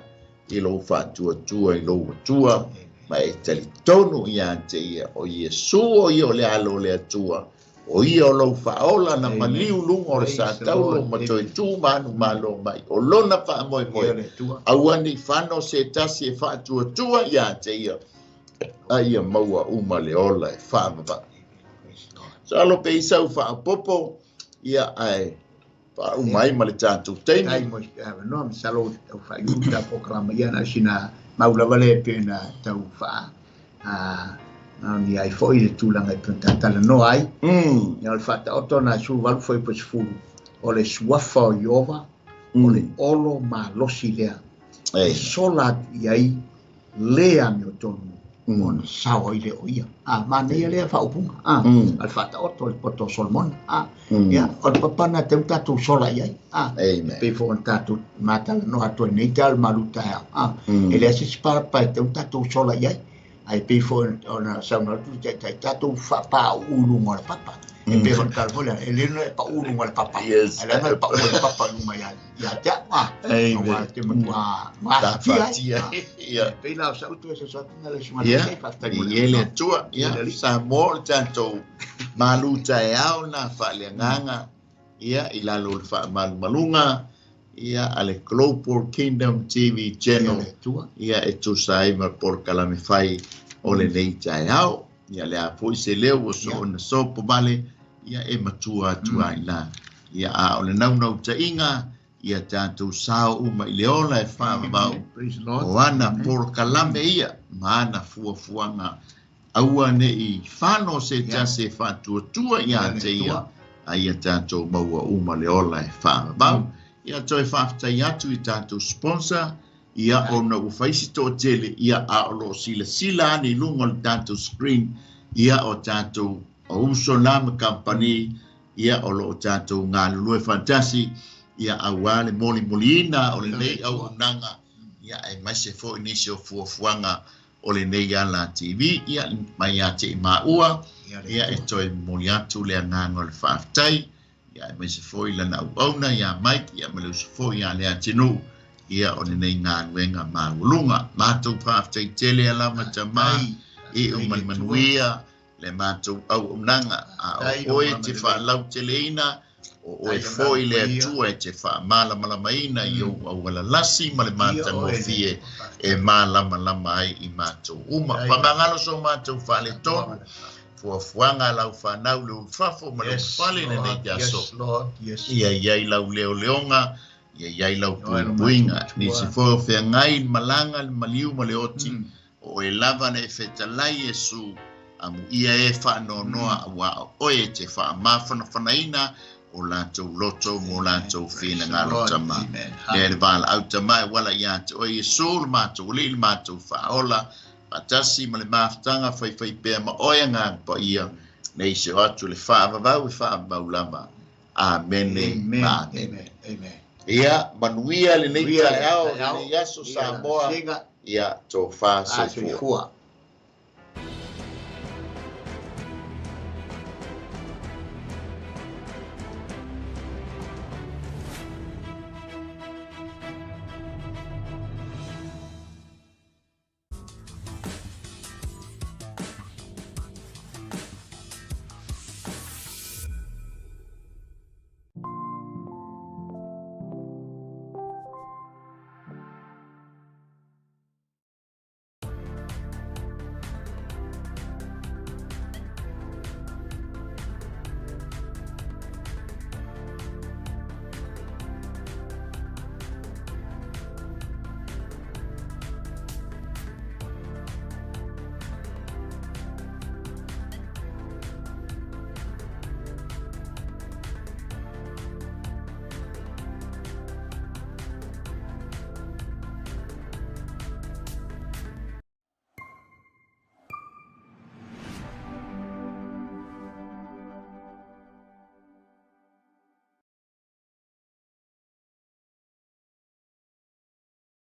i lou faatuatua i lou Atua ma e talitonu ia te ia o Iesu o ia o le alo o le Atua o ia o lou faaola na maliu luga o le sataulo ma toe tu manu malo mai o lona faamoemoe aua nei fano se tasi e faatuatua ia te ia a ia maua uma le ola e faavavau. Salo pe isa u faapopo ia ae faauma ai ma le tatou taimi. No, salo au faaiu ta polokalama ia na sina maulava le pe na tau faa ni ai foi le tulaga e pei ona talanoa ai. Ia o le faataoto na 18 foi po 10 o le suafa o Ieova o le olo malosi lea e sola atu i ai le amiotonu ona sao ai le o ia. Manaia lea faaupuga. O le faataoto o le poto o Solomona. Ia, o le papa na tau tatou sola i ai. Pei foi ona tatou matalanoa atu ai nei taeao le malu taeao. E leai se isi palapa e tau tatou sola i ai. Ai pei foi ona saunoa atu le taitai tatou faapauu i luga o le papa. E pei foi ona tala foi lea, e le e pau i luga o le papa. Ae leaga e pau le papa i luga ia te au. Aua te matua mafatia ai. Ia. Pei la o sau toe soso atu na le suaga Ia, le faafetai mo le i le Atua, ia, Samoa o le tatou malu taeao na faaleagaga, ia, i lalo o le faamalumaluga, ia, a le Global Kingdom TV Channel, le Atua. Ia, e tusa ai ma polokalame fai o lenei taeao. Ia, le a foi se leo ua soona sopo vale, ia, e matua atu ai la. Ia, a o le naunautaiga, ia tatou sao uma i le ola e faavavau. Praise the Lord. O ana polokalame ia, ma ana fuafuaga, aua nei fano se tasi e faatuatua ia te ia, a ia tatou maua uma le ola e faavavau. Ia toe faafetai atu i tatou sponsor, ia ona ua fai si toatele, ia a o loo silasila ane i luga o le tatou screen, ia o tatou o uso na ma company, ia o loo tatou galulue faatasi, ia aua le molimoliina o lenei auaunaga, ia aemaise foi nisi o fuafuaga o lenei ala TV, ia mai ia te i maua, ia e toe momoli atu le agaga o le faafetai, ia aemaise foi lana auauna ia Mike, ia ma le uso foi ia le atunuu, ia o lenei galuega maualuga. Matou faafetai tele a lava tama, i o manumanuia le matou auaunaga, a o oe te faalauteleina, o oe foi le Atua e te faamalamalamaina i ou aualalasi ma le matagofie e malamalama ai i matou uma. Faamagalo so matou faaletonu, fuafuaga a lau fanau le ulufafo ma le ulufale lenei aso. Yes, Lord. Yes. Ia iai lau leoleoga, ia iai lau puipuiga. Nisi foi o feagai le malaga, le maliu ma le oti, o oe lava na e fetalai Iesu, amuia e faanoanoa aua o oe e te faamafanafanaina o latou loto mo latou finagalo tama. Lea le valaau tama e wala ia te oe Iesu le matou alii le matou faaola, faatasi ma le mafutaga faifaipea ma oe agaga paia, nei se o atu le faavavau e faavavau lava. Amene. Amen. Amene. Amen. Amen. Ia, manuia lenei Manuia le taeao, taeao. lenei aso Ia, Samoa. sega. Ia, tofa soifua. Soifua.